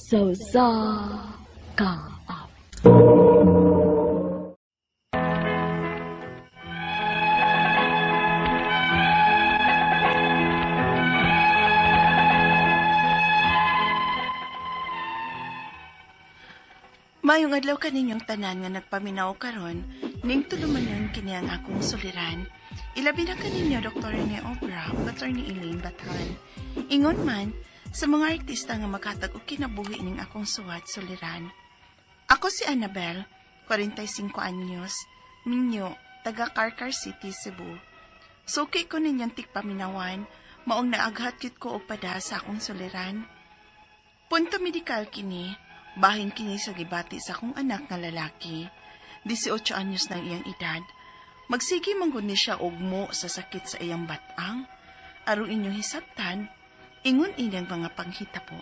Sa usa ka awit. Mayong adlaw kaninyong tanan nga nagpaminaw karon, ning tulumanon kini ang akong suliran. Ilabi na kaninyo Dr. Rene Obra ug Attorney Elaine Bathan. Ingon man sa mga artista nga maghatag og kinabuhi ning akong suwat suliran. Ako si Annabel, 45 anyos, minyo, taga Carcar City, Cebu. Suki ko ninyong tigpaminawan, maong naaghat gyud ko og pada sa akong suliran. Punto medikal kini, bahin kini sa gibati sa akong anak nga lalaki. 18 anyos ng iyang edad. Magsige man gud ni siya og mo sa sakit sa iyang batang. Aron inyong hisabtan, ingon inyang mga panghitabo.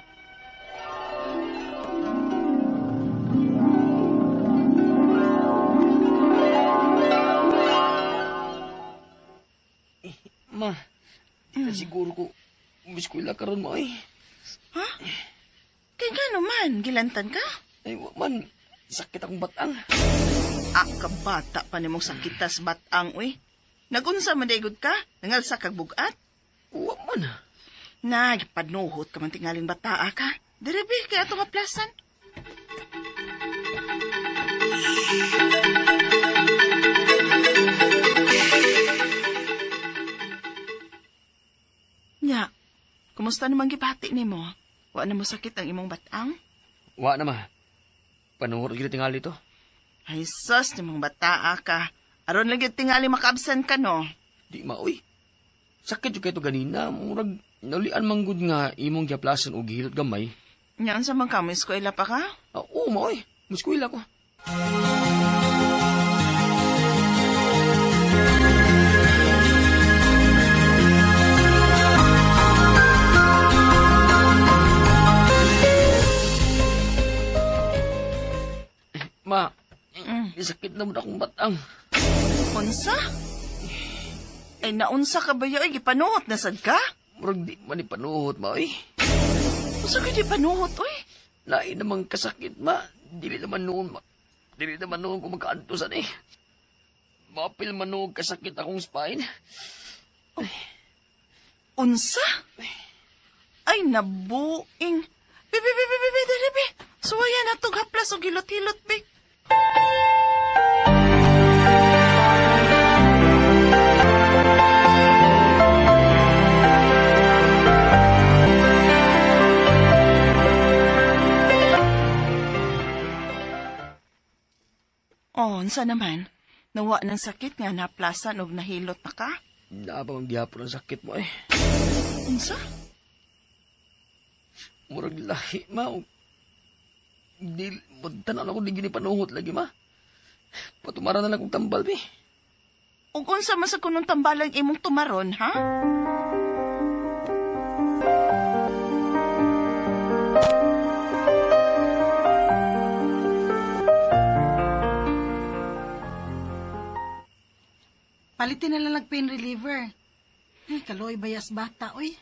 Ma, di na siguro ko umiskwela karon mo ay. Ha? Kay ngano man, gilantan ka? Ay, wa man, sakit akong batang. Ah, kabata pa nimong sakitas batang, uy. Nagunsa man daigod ka? Nangalsa kag bugat? Wa man. Nagpanuhot ka man tingaling bataa ka. Dire be, kaya itong aplasan. Nya, kumusta naman gibati nimo? Wa na mo sakit ang imong batang? Wa na ma. Panuhot gyud tingali to. Ay sus, nimong bataa ka. Aron lang gyud tingali makaabsent ka no. Di ma uy. Sakit jud kay to ganina, murag naulian man gud nga imong giaplasan og gihilot gamay. Nya unsa man ka mo eskwela pa ka? Ah, oo ma uy, muskwela ko. Ma, sakit naman akong batang. Unsa? Ay naunsa ka ba yoy? Gipanuhot na sad ka? Murag di man ipanuhot, ma, oy. Unsa ka di panuhot, oy? Lain namang kasakit, ma. Dili naman noon, ma. Dili naman noon kung magkaantusan, eh. Mapil man noon kasakit akong spine. Oh. Unsa? Ay, nabuing. Bi, bi, bi, bi, bi, bi, dili, bi. Suwaya na itong haplas o gilot-hilot, bi. Oh, unsa naman? Nawa ng sakit nga naplasan og nahilot na ka? Naa pa man gihapon ang sakit mo eh. Unsa? Murag lahi, ma. Di, tanan ako di gini panuhot lagi, ma. Patumara na lang kong tambal, bi. Ug unsa man sa kunong tambalang imong tumaron, ha? Palitin na lang pain reliever. Ay, kaloy bayas bata, oy.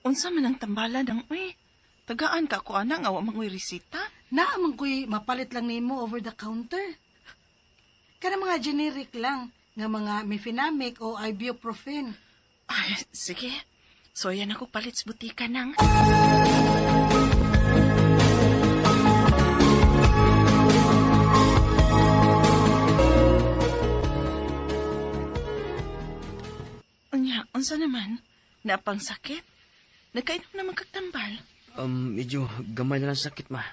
Unsa man ang tambala nang, oy. Tagaan ka ko, ana, nga wa man ko'y resita. Naa man ko'y mapalit lang nimo over the counter. Kana mga generic lang, nga mga mefenamic o ibuprofen. Ay, sige. So, yan ako palit sa butika nang. Unya, unsa naman? Naapang sakit? Nagkainom naman kag tambal. Medyo gamay na lang sakit, ma.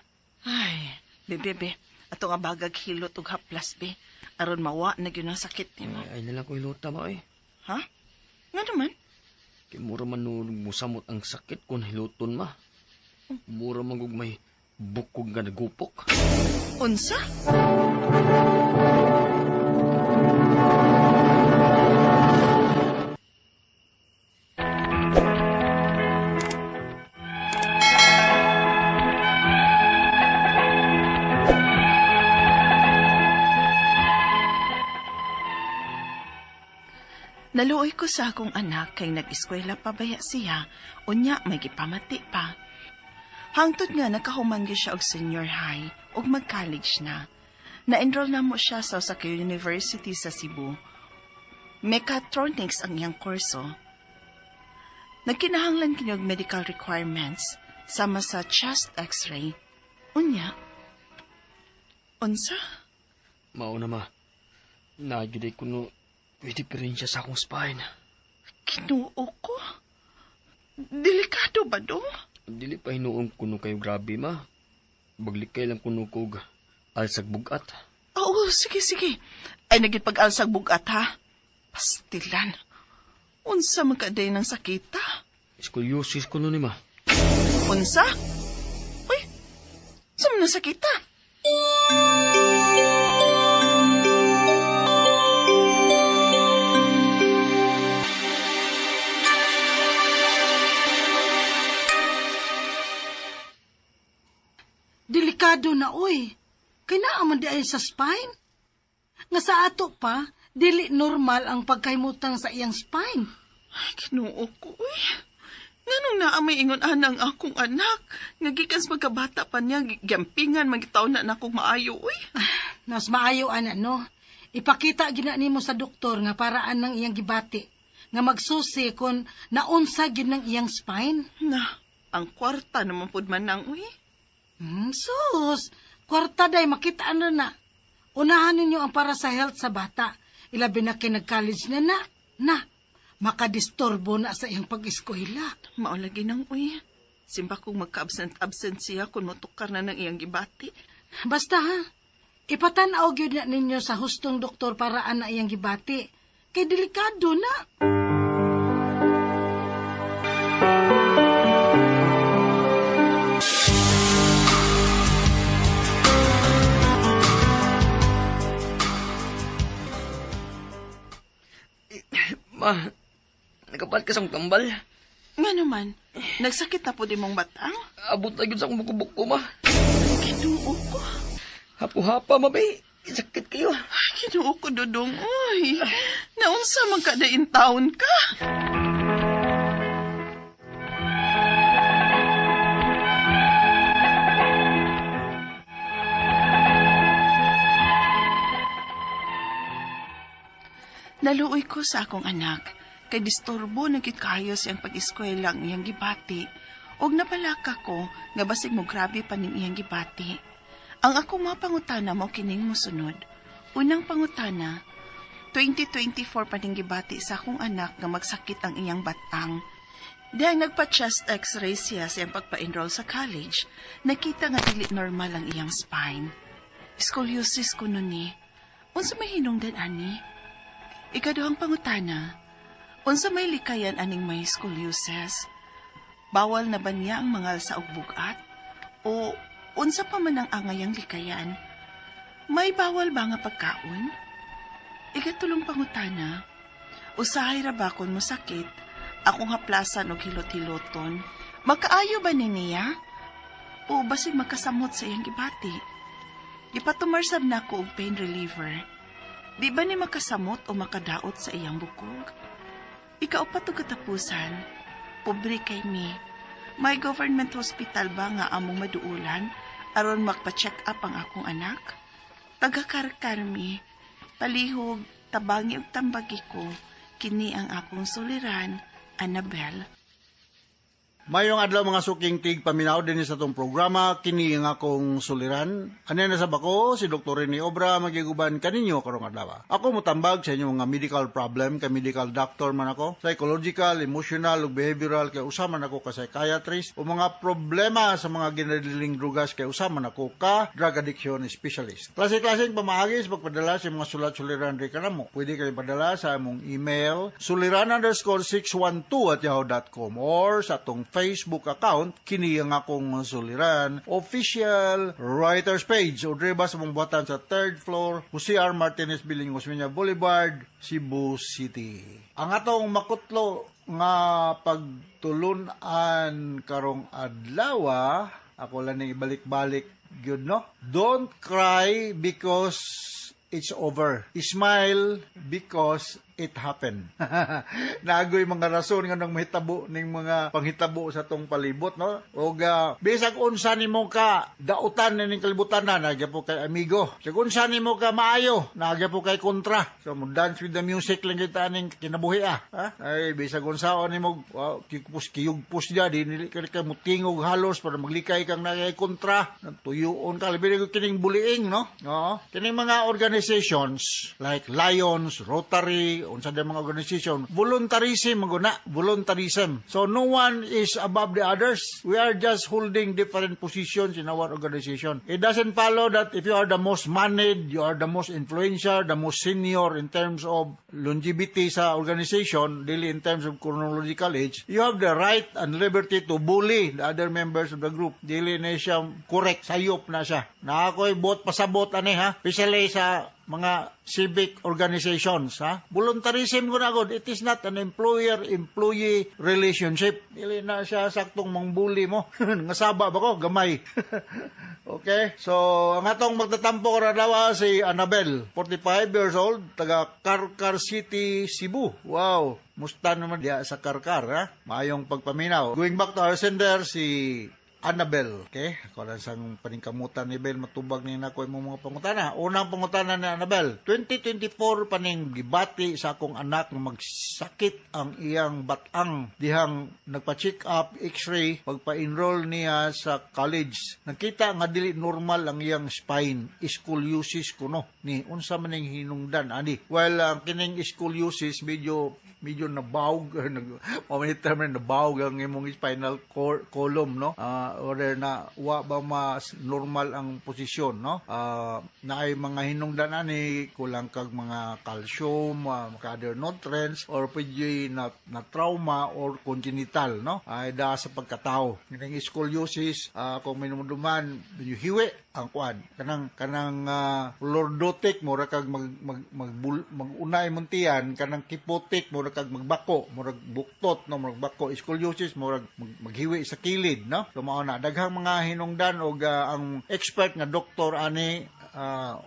Ay, bebe, be. Ato nga bagag hilot og haplas, be. Aron mawa na gyud ang sakit nimo. Ay, na lang ko hilota, ma, oy. Ha? Nga naman? Kay mura man no musamot ang sakit kung hiloton, ma. Mura man gug may bukog nga nagupok. Unsa? Naluoy ko sa akong anak kay nag-eskwela pa baya siya, unya may gipamati pa. Hangtod nga nakahuman gyud siya og senior high ug mag-college na. Na-enroll na mo siya sa usa ka university sa Cebu. Mechatronics ang iyang kurso. Nagkinahanglan kini og medical requirements sama sa chest x-ray. Unya. Unsa? Mao na, ma. Nagyuday ko no, may diferensya sa akong spine. Kinuo ko? Delikado ba dong? Dili pa hinuon kuno kayo grabe, ma. Baglikay lang kuno kog alsag bugat. Oo, sige, sige. Ay, naging pag-alsag bugat, ha? Pastilan. Unsa man ka day ng sakita? Scoliosis kuno ni, ma. Unsa? Uy, sa man ang sakita? Delikado na, oy. Kay naa man di ay sa spine. Nga sa ato pa, dili normal ang pagkahimutang sa iyang spine. Ay, Ginoo ko, uy. Nganong naa may ingon ana ang akong anak? Nga gikan sa pagkabata pa niya, giampingan, magitaw na nakong maayo, uy. Nas maayo ana no. Ipakita gina nimo sa doktor nga paraan ng iyang gibati nga magsusi kon naunsa gyud ng iyang spine. Na, ang kwarta naman pud man nang, uy. Sus, kwarta day makita ano na. Unahan ninyo ang para sa health sa bata. Ilabi na kay nag-college na na. Na, makadisturbo na sa iyang pag-eskwela. Mao lagi nang, uy. Simba kong magka-absent-absent siya kung motukar na ng iyang gibati. Basta ha, ipatan-aw gyud na ninyo sa hustong doktor para ana iyang gibati. Kay delikado na. Ma, nakapalit ka sa akong tambal. Nga naman, nagsakit na po di mong batang. Abot na yun sa akong buko-buko, ma. Kinuo ko. Hapo-hapa, ma, bay. Sakit kayo. Ay, Ginoo ko, Dudong. Uy, naunsa man ka na in town ka. Naluoy ko sa akong anak. Kay disturbo na gid kaayo siyang pag-eskwela ang iyang gibati. Og napalaka ko nga basig mo grabe pa ning iyang gibati. Ang akong mga pangutana mo kining mosunod. Unang pangutana, 2024 pa ning gibati sa akong anak nga magsakit ang iyang batang. Dahil nagpa-chest x-ray siya sa iyang pagpa-enroll sa college, nakita nga dili normal ang iyang spine. Scoliosis ko nun ni. Unsa may hinungdan ani? Ikaduhang pangutana, unsa may likayan aning may scoliosis? Bawal na ba niya ang mangal sa bugat? O unsa pa man ang angayang likayan? May bawal ba nga pagkaon? Ikatulong pangutana, usahay ra ba kon mosakit, akong haplasan og hilot-hiloton? Makaayo ba ni niya? O basig makasamot sa iyang gibati? Ipatumarsab na ko og pain reliever. Di ba ni makasamot o makadaot sa iyang bukog? Ikaw pa to katapusan. Pobre kay mi. May government hospital ba nga among maduulan aron magpa-check up ang akong anak? Tagakarkar mi. Palihog, tabangi og tambagi ko. Kini ang akong suliran, Annabel. Mayong adlaw mga suking tig paminaw din sa atong programa kini ang akong suliran. Ano na sa bako si Dr. Rene Obra magiguban kaninyo karong adlaw. Ako motambag sa inyong mga medical problem kay medical doctor man ako, psychological, emotional ug behavioral kay usa man ako ka psychiatrist o mga problema sa mga ginadiling drugas kay usa man ako ka drug addiction specialist. Klase-klaseng pamaagi sa pagpadala sa mga sulat suliran ri kanamo. Pwede kayo padala sa among email suliran_612@yahoo.com or sa atong Facebook account kini ang akong suliran official writers page o diri ba sa mong buhatan sa third floor Jose R. Martinez Building, Osmeña Boulevard, Cebu City. Ang atong makutlo nga pagtulun-an karong adlaw, ako lang ning ibalik-balik gyud no. Don't cry because it's over. Smile because It happened. Naa goy mga rason nga nang mahitabo ning mga panghitabo sa tong palibot, no? Og bisag unsa nimo ka dautan ning kalibutan na, naa gyapon kay amigo. Bisag unsa nimo ka maayo, naa gyapon kay kontra. So mo dance with the music lang kita ning kinabuhi ah. Ha? Ay, bisag unsaon nimo, wow, kikupos kiyugpos dia di nili ka mutingog halos para maglikay kang naa kay kontra. Tuyuon ka labi na kining bullying, no? Oo. Kining mga organizations like Lions, Rotary, unsa din mga organization, voluntarism man na, voluntarism. So no one is above the others. We are just holding different positions in our organization. It doesn't follow that if you are the most moneyed, you are the most influential, the most senior in terms of longevity sa organization, dili in terms of chronological age, you have the right and liberty to bully the other members of the group. Dili na siya correct, sayop na siya. Na ako'y bot pasabot ani ha, especially sa mga civic organizations, ha. Voluntarism ko na gud. It is not an employer-employee relationship. Dili na siya saktong mangbully mo. Nga saba ba ko? Gamay. Okay? So, ang atong magtatampo karon adlaw si Annabel, 45 years old, taga Carcar City, Cebu. Wow. Musta naman diya sa Carcar, ha? Maayong pagpaminaw. Going back to our sender, si Annabel. Okay? Ako lang sang paningkamutan ni Bel, matubag ni nako imong mga pangutana. Unang pangutana ni Annabel, 2024 pa ning gibati sa akong anak nga magsakit ang iyang batang dihang nagpa-check up, x-ray, pagpa-enroll niya sa college. Nakita nga dili normal ang iyang spine, scoliosis kuno. Ni unsa man ning hinungdan ani? Well, ang kining scoliosis medyo medyo nabawg, nag pamanitar man, nabawg ang imong spinal column, no, or na wa ba mas normal ang posisyon, no, naay mga hinungdan ani, kulang kag mga calcium, mga other nutrients, or pwede na trauma or congenital, no, ay da sa pagkatao. Kining scoliosis, kung minumuduman, medyo hiwi ang kuan, kanang kanang lordotic, mura kag mag mag mag mag-unay mong tiyan, kanang kyphotic, mura kag magbako, murag buktot, no, murag bako. Scoliosis, murag maghiwi sa kilid, no. So mao na, daghang mga hinungdan og ang expert nga doktor ani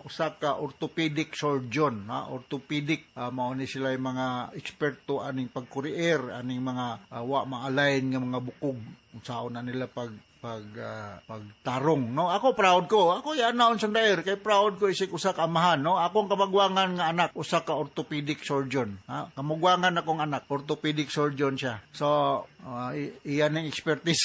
usa ka orthopedic surgeon, ha, orthopedic, mao ni sila yung mga eksperto aning pagkurier aning mga wa ma-align nga mga bukog, unsaon na nila pag pag pagtarong, no. Ako, proud ko, ako i-announce on the air kay proud ko isip usa ka amahan, no. Akong kamagwangan nga anak usa ka orthopedic surgeon, ha. Kamugwangan akong anak, orthopedic surgeon siya. So iyan ang expertise.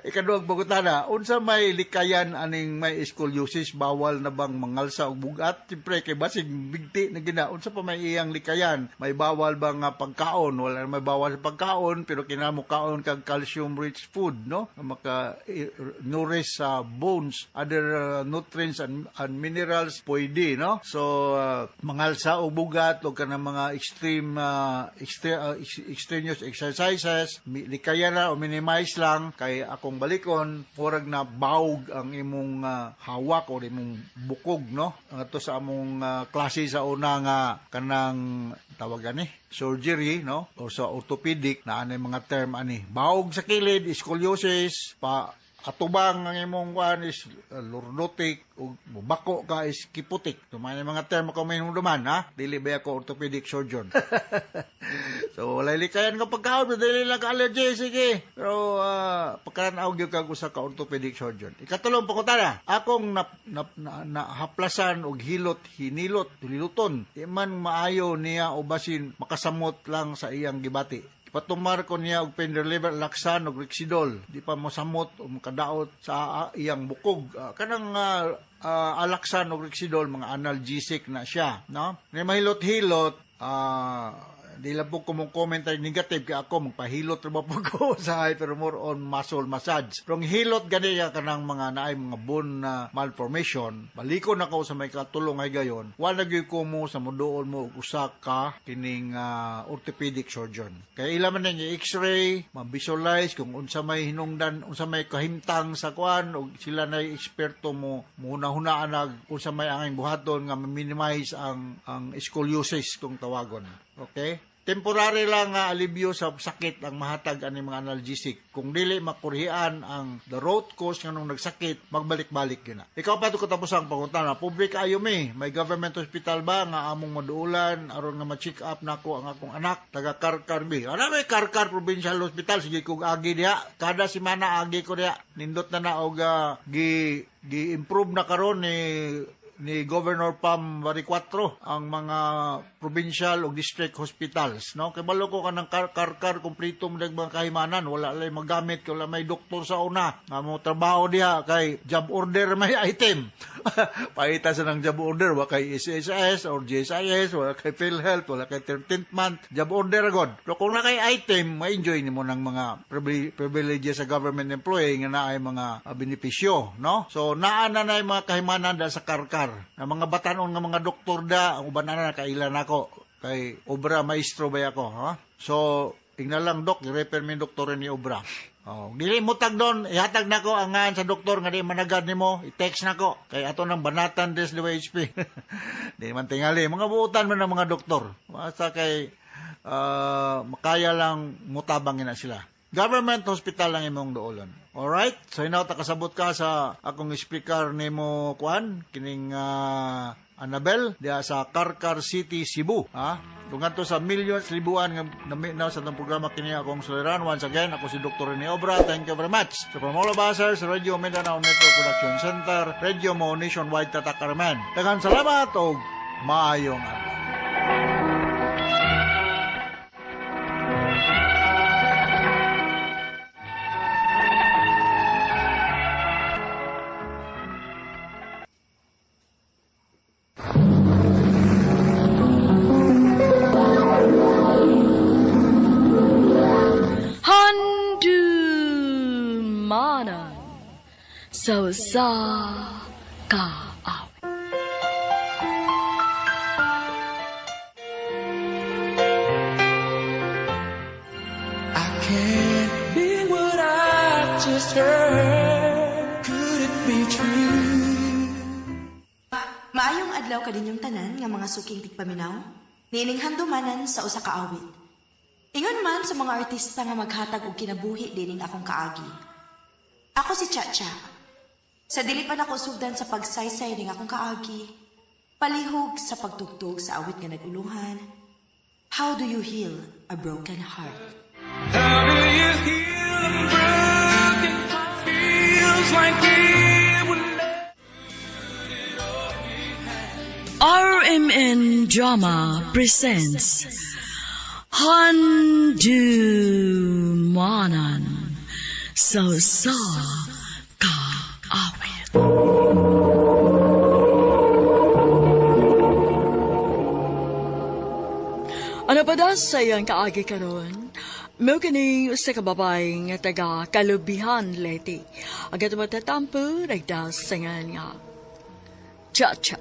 Ikaduhang pangutana, unsa may likayan aning may scoliosis? Bawal na bang mangalsa og bugat? Siyempre kay basig bigti na gina. Unsa pa may iyang likayan? May bawal ba nga pagkaon? Wala may bawal sa pagkaon, pero kinahanglan mo kaon kag calcium rich food, no? Nga maka nourish sa bones, other nutrients and minerals pwede, no? So mangalsa og bugat o kanang mga extreme extraneous exercises, likayan na o minimize lang kay akong balikon, murag na bawg ang imong hawak o imong bukog, no. Ang ato sa among klase sa una nga kanang tawag gani surgery, no, o sa orthopedic na ani mga term ani, bawg sa kilid, scoliosis, pa atubang ang imong kuan is lordotic, ug bako ka is kyphotic. Tumay mga term ako may duman, ha. Dili ba ako orthopedic surgeon? So walay likayan ka pagkaon, dili lang ka allergy, sige. Pero pagkaran-aw gyud kag usa ka orthopedic surgeon. Ikatulong pangutana, akong na haplasan og hilot, hinilot, hiluton. Di man maayo niya o basin makasamot lang sa iyang gibati. Patumar ko niya og pain reliever, Alaxan og Rexidol. Di pa mosamot o makadaot sa iyang bukog. Kanang Alaxan og Rexidol, mga analgesic na siya, no? Ni mahilot-hilot, di lang po ko mong comment ay negative kay ako magpahilot ra ba po ko sa, pero more on muscle massage. Pero ang hilot gani ka kanang mga naay mga bone na malformation, balikon ako sa may katulong ay gayon. Wala gyud ko mo sa moduol mo og usa ka kining orthopedic surgeon. Kay ila man ning i-x-ray, ma-visualize kung unsa may hinungdan, unsa may kahimtang sa kuan, og sila na eksperto mo muhuna-hunaan nag unsa may angay buhaton nga ma-minimize ang scoliosis kung tawagon. Okay? Temporary lang nga alibyo sa sakit ang mahatag ani mga analgesic. Kung dili makurhian ang the root cause nganong nagsakit, magbalik-balik yun na. Ikaw pa ito katapos ang pangutana. Public ayo mi, may government hospital ba nga among maduulan aron nga ma-check up nako ang akong anak taga Karkar bi. Ana may Karkar Provincial Hospital, sige kog agi diha. Kada semana agi ko diha. Nindot na na og gi-improve na karon ni Governor Pam Baricuatro ang mga provincial o district hospitals, no? Kay balo ko kanang Karkar kumpleto mo mga kahimanan, wala lay magamit, wala may doktor sa una nga mo trabaho diha kay job order may item. Paita sa nang job order, wa kay SSS or GSIS, wala kay PhilHealth, wala kay 13th month, job order god. Pero kung na kay item, ma-enjoy nimo ng mga privileges sa government employee nga naay mga benepisyo, no? So naa na nay mga kahimanan da sa Karkar. Ang mga batanon nga mga doktor da, ang uban na nakailan ako kay Obra maestro ba ako, ha? So tingnan lang dok, i-refer mi doktor ni Obra. Oh, dili mo tag doon, ihatag nako ang ngan sa doktor nga di managad nimo, i-text nako kay ato nang banatan des DWHP. Di man tingali, mga buutan man ang mga doktor. Basta kay makaya lang mutabang na sila. Government hospital lang imong duolon. Alright? So hinaw ta kasabot ka sa akong speaker nimo kuan kining Annabel diha sa Karkar City, Cebu, ha? Kung ngadto sa millions libuan nga naminaw sa atong programa kini akong suliran. Once again, ako si Dr. Rene Obra. Thank you very much. So from all of us here sa Radio Mindanao Network Production Center, Radio Mo Nationwide Tatak Carmen. Daghang salamat og maayong adlaw. Handumanan sa usa ka awit. I can't be what I just heard. Could it be true? Maayong adlaw kaninyong tanan nga mga suking tigpaminaw, niining handumanan sa usa ka awit. Ingon man sa mga artista nga maghatag og kinabuhi dining akong kaagi. Ako si Chacha. Sa dili pa nako sugdan sa pagsaysay ning akong kaagi, palihog sa pagtugtog sa awit nga naguluhan. How do you heal a broken heart? How do you heal a broken heart? Feels like it would never. RMN Drama presents Handumanan sa usa ka awit. Ano pa da sa iyang kaagi karon? Mao kini usa ka babae nga taga Kalubihan, Leyte. Ang atong matatampo nagdasangan nga Chacha.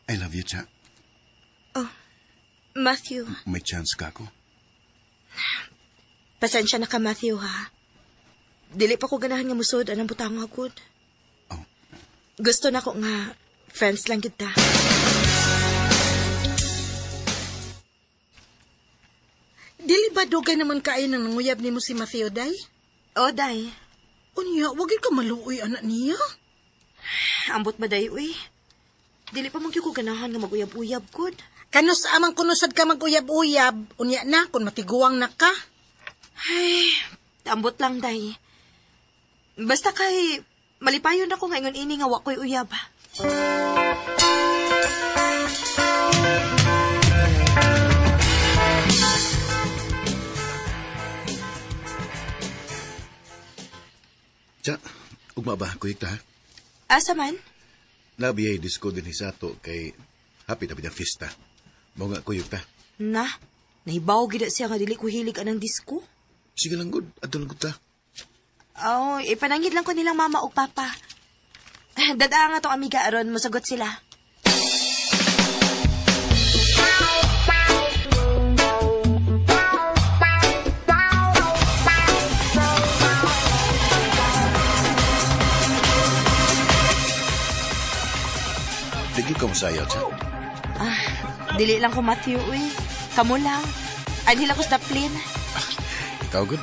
I love you, Cha. Oh, Matthew. May chance ka ako. Pasensya na ka, Matthew, ha? Dili pa ko ganahan nga musod anang butang agud. Oh. Gusto na ko nga friends lang kita. Dili ba dugay naman kaayo nang nanguyab nimo si Matthew, day? Oh, day. Unya, wag ka maluoy anak niya. Ambot ba, day, uy? Dili pa man gyud ko ganahan nga maguyab-uyab gud. Kanus amang kunusad ka maguyab-uyab, unya na kun matiguang na ka. Ay, ambot lang, day. Basta kay malipayon ako nga ingon ini nga wa ko'y uyab. Cha, ugma ba, kuyik ta? Asa man? Nabiyay disco din hisato kay happy na bida fiesta. Mao nga kuyog ta. Na, nahibaw gid siya nga dili ko hilig anang disco. Sige lang gud, adto lang gud ta. Oh, ipananghid lang ko nilang mama o papa. Dadaa nga tong amiga aron mosagot sila. Tigil ka mo sayaw, Cha. Ah, dili lang ko Matthew, uy. Kamo lang. Anhi lang ko sa plane. Ikaw, good?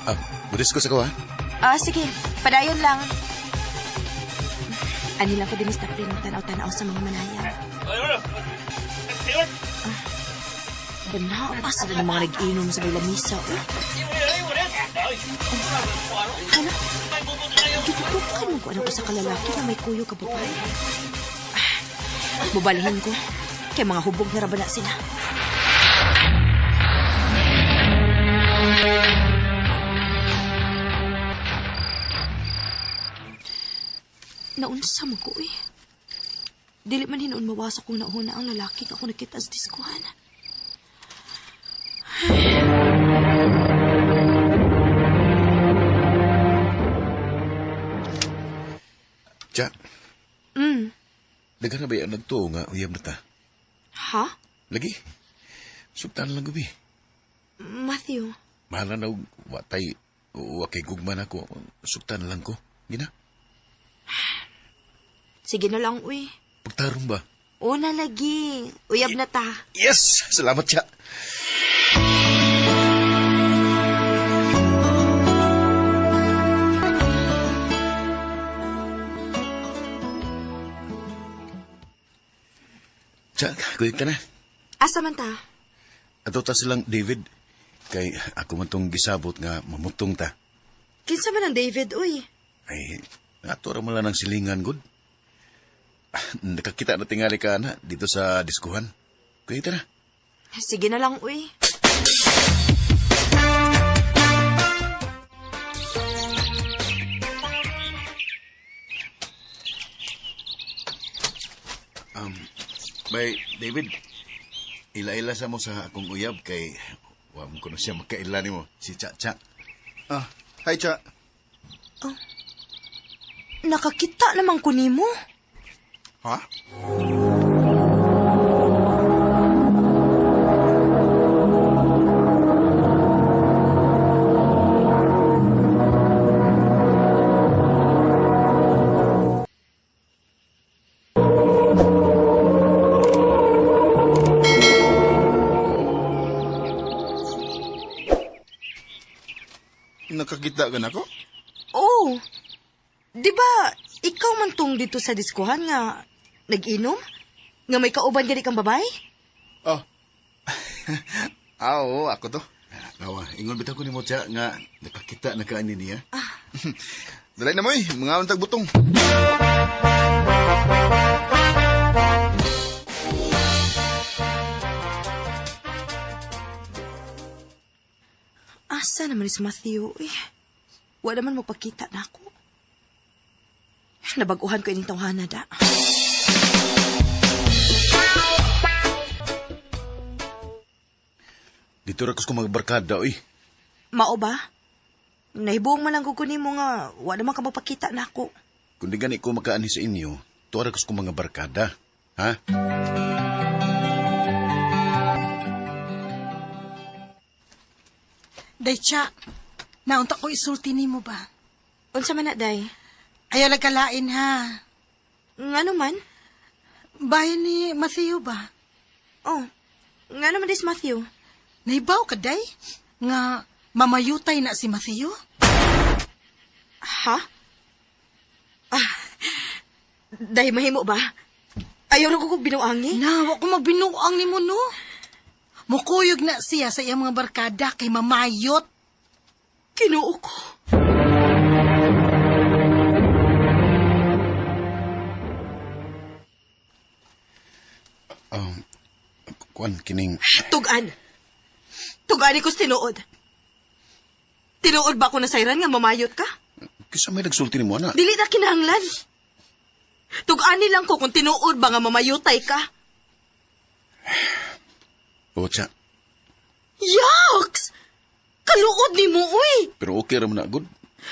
Ah, budis ko sa ko, ha? Ah, sige. Padayon lang. Anhi lang ko din sa plane tanaw-tanaw sa mga manaya. Banaas na ng mga nag-inom sa may lamisa, uy. Hala, gitutukan mo ko anong usa ka lalaki na may kuyo ka babae. Ah, mubalhin ko. Kay mga hubog na rabala sila. Naunsa man ko, eh. Dili man hinuon mawasak kung nauna ang lalaki nga ako nakita sa diskuhan. Cha. Daghan na ba yung nagtuo nga uyab na ta? Ha? Lagi. Sugtan lang gabi. Matthew, Mahala na og watay wa kay gugma na ko. Sugtan lang ko. Gina. Sige na lang, uy. Pagtarong ba? Una lagi. Uyab na ta. Yes! Salamat, Cha. Cha, kuyog ka na. Asa man ta? Ato ta silang David. Kay ako man tong gisabot nga mamutong ta. Kinsa man ang David, uy? Ay, ato ra man lang ng silingan, good. Nakakita na tingali ka na dito sa diskuhan. Kuyog ta na. Sige na lang, uy. Bay, David, ila-ila sa mo sa akong uyab kay wa mo kuno siya makaila nimo, si Cha-Cha. Ah, hi, Cha. Oh, nakakita naman ko nimo. Ha? Nakakita ka na ko? Oh, di ba ikaw man tong dito sa diskuhan nga nag-inom? Nga may kauban gani kang babae? Oh. Ah, oo, ako to. Awa, ingon bitaw ko nimo, Cha, nga nakakita na ka ani niya. Ah. Dalay na mo eh, mga untag butong. Asa naman si Matthew, eh. Wala man magpakita na ako. Nabaguhan ko ining tawhana da. Dito ra ko magbarkada, oy. Mao ba? Nahibuong man lang ko nimo nga wala man ka magpakita na ako. Kung di gani ko makaani sa inyo, tuwa ra ko mga barkada. Ha? Day, Cha, naunta ko isulti nimo ba? Unsa man na, Day? Ayaw lagkalain, ha? Ngano man? Bahin ni Matthew ba? Oh, ngano man dis Matthew? Naibaw ka, Day? Nga mamayutay na si Matthew? Ha? Ah, Day, mahimo ba? Ayaw na ko kong binuangi. Na, wa ko magbinuang nimo, no? Mukuyog na siya sa iyang mga barkada kay mamayot. Kinuo ko. Kuan, kining... Tugan. Tugan ko sa tinuod. Tinuod ba ako na sayran nga mamayot ka? Kisa may nagsulti nimo, ana. Dili na kinahanglan. Tugani lang ko kung tinuod ba nga mamayutay ka. Oo, Cha. Yaks! Kaluod ni mo, uy! Pero okay ra man na, good.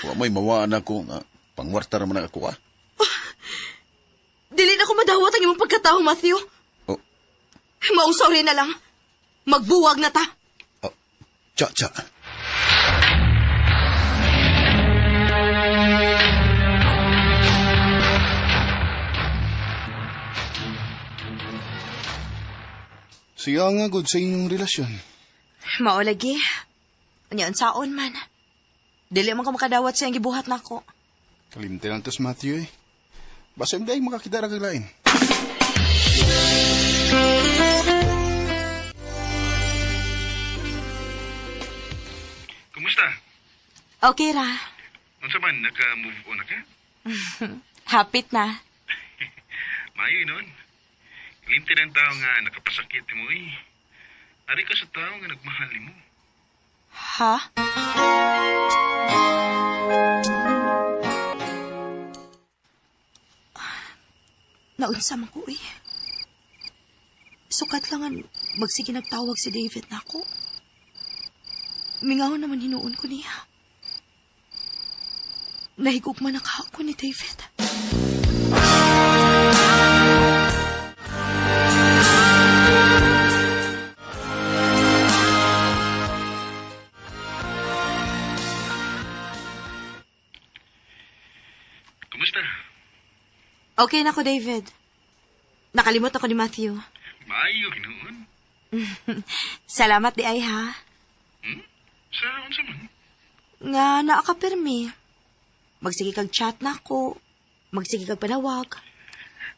Wa may mawaan ako nga pangwarta raman ang ako ah. Dili na ko madawat ang imong pagkatao, Matthew. Oh. Maong sorry na lang. Magbuwag na ta. Oh, cha, cha. Siya nga good sa inyong relasyon. Mao lagi. Unya unsaon man. Dili man ko makadawat sa iyang gibuhat nako. Kalimte lang tos Matthew eh. Basta hindi ay makakita ra kag lain. Kumusta? Okay ra. Unsa man, naka-move on na ka? Hapit na. Maayo nun. Kalimti ng tao nga nakapasakit mo eh. Ari ka sa tao nga nagmahal nimo. Ha? Naunsa man ko eh. Sukat lang ang magsige nagtawag si David nako. Mingaw naman hinuon ko niya. Nahigog man ako ni David. Kumusta? Okay na ko, David. Nakalimot ako ni Matthew. Maayo hinuon. Salamat di ay ha. Hmm? Sa unsa man? Nga naa ka pirmi. Magsige kag chat na ako. Magsige kag panawag.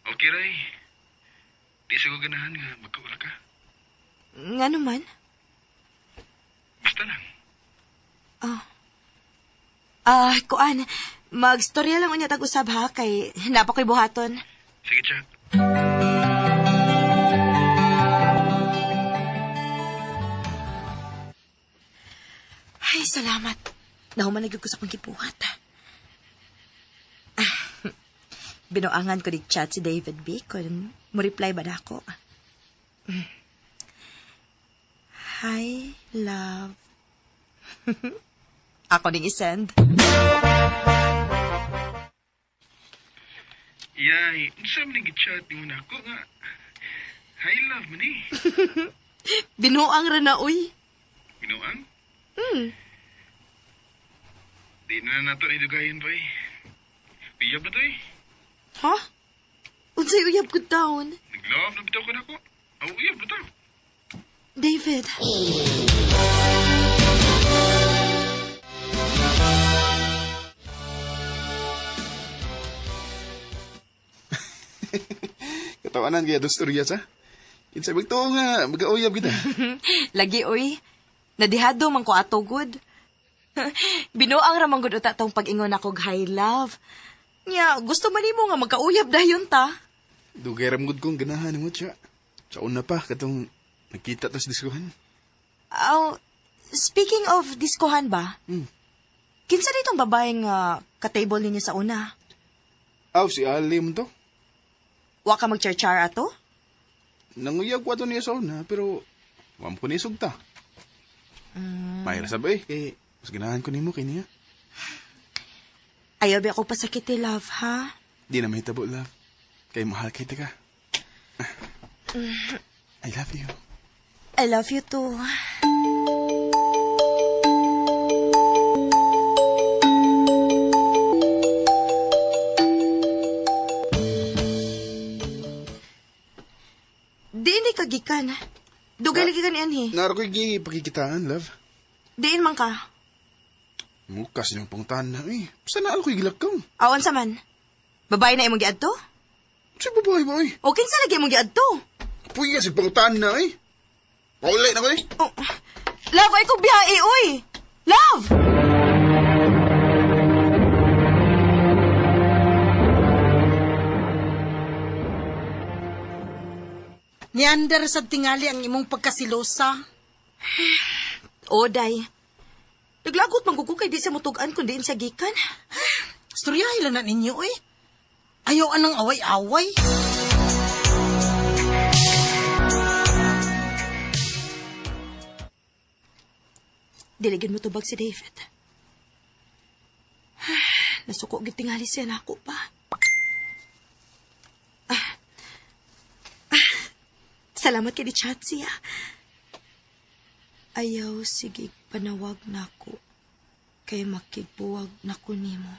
Okay ray. Di sa ko ganahan nga magkaula ka. Nga naman. Basta lang. Ah, kuan. Magstorya lang unya tag usab ha kay napa ko'y buhaton. Sige, chat. Ay, salamat. Nahuman na gyud ko sa akong gibuhat. Ah, binuangan ko di chat si David B. Kung mo-reply ba na ako. Hi, love. Ako ding isend. Yay, unsa man ning gi-chat nimo nako nga. Hi love man eh. Binuang ra na, uy. Binuang? Hmm. Di na nato ni dugayan pa eh. Uyab na to eh. Ha? Unsay uyab ko taon? Nag-love na bitaw ko nako. Aw, uyab na to. David. Katawanan kaya itong storya sa. Kinsa magtuo nga, mag-auyab kita. Lagi, uy. Nadihado man ko ato, good. Binuang ra man gud uta tong pag-ingon ako og hi love. Nya, gusto man nimo nga magkauyab dayon ta. Dugay ra gud kong ganahan mo siya. Sa una pa, katong nagkita ta sa diskuhan. Aw, speaking of diskohan ba? Hmm. Kinsa ditong babae nga ka-table ninyo sa una? Aw, si Ali mo to. Wa ka mag-char-char ato? Nanguyab ko ato niya sa una, pero wam ko ni sugta. Mahira sa ba eh, kay mas ganahan ko nimo kay niya. Ayaw ba ako pasakiti, love, ha? Di na mahitabo, love. Kay mahal kay ka. I love you. I love you too. Di ni kagikan. Dugay lagi ka ni anhi. Naro ko'y pakikitaan, love. Diin man ka. Mukas niyong pangtahan na eh. Basta naal ko'y gilakaw. Awan sa man. Babae na imong giadto? Si babae ba eh? O kinsa lagi imong giadto? Puya si pangtahan na eh. Paulay na ko eh. Oh, love, ay ko biyae, uy! Love! Niandar sa tingali ang imong pagkasilosa. Oday. Naglagot man ko kay di sa mutugan kundi sa gikan. Storyahe lang na ninyo eh. Ayaw anang away-away. Diligin mo tubag si David. Nasuko gyud tingali siya nako pa. Salamat kay di chat siya. Ayaw sige panawag nako kay makigbuwag nako nimo.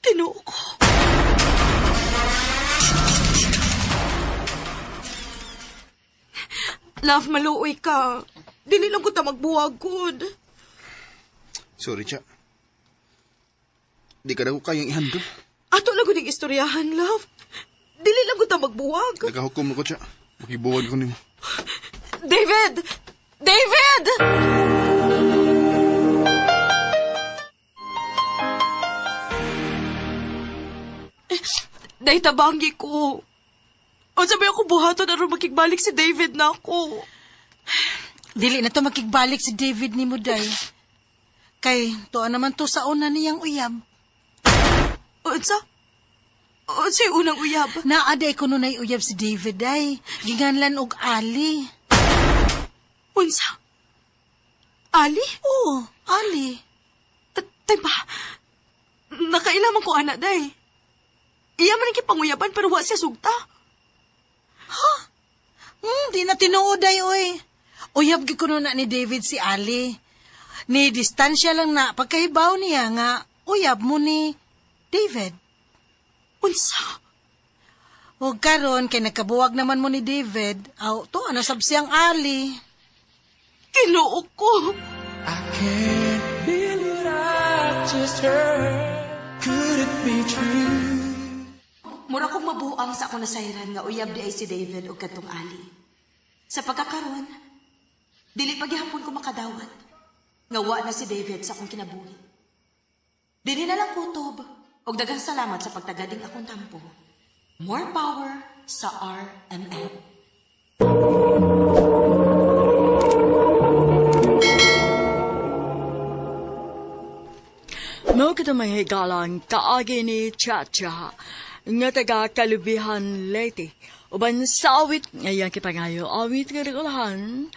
Tinuo ko. Love, maluoy ka. Dili lang ko ta magbuwag gud. Sorry, Cha. Di ka na ko kayang ihandol. Ato lang ko ning istoryahan, love. Dili lang ko ta magbuwag. Nakahukom na ko, Cha. Makibuwag ko nimo. David! David! Day, tabangi ko. Unsa ba ako buhaton aron makigbalik si David na ako? Dili na to makigbalik si David ni mo, day. Kay, tuwa naman to sa una niyang uyab. Unsa? Unsa yung unang uyab? Naa day kuno na'y uyab si David, day. Ginganlan og Ali. Unsa? Ali? Oo, Ali. Tay ba? Nakailaman ko, ana, day. Iya man ang kipanguyaban pero wa siya sugta. Ha? Di na tinuod, day, oy. Uyab gyud kuno na ni David si Ali. Ni distansya lang na pagkahibaw niya nga uyab mo ni David. Unsa? O karon kay nagkabuwag naman mo ni David, aw to ano sab siyang Ali. Kinoo ko. I can't believe what I just heard. Could it be true? Mura kong mabuang sa akong nasayran nga uyab di ay si David og kadtong Ali. Sa pagkakaron, dili paghihapon ko makadawat. Nga wa na si David sa akong kinabuhi. Dili na lang kutob og daghang salamat sa pagtagading akong tampo. More power sa RMN. Mao kita mga higalang kaagi ni Chacha nga taga Kalubihan, Leyte. Uban sa awit ngayang kipangayo awit nga nagulahan,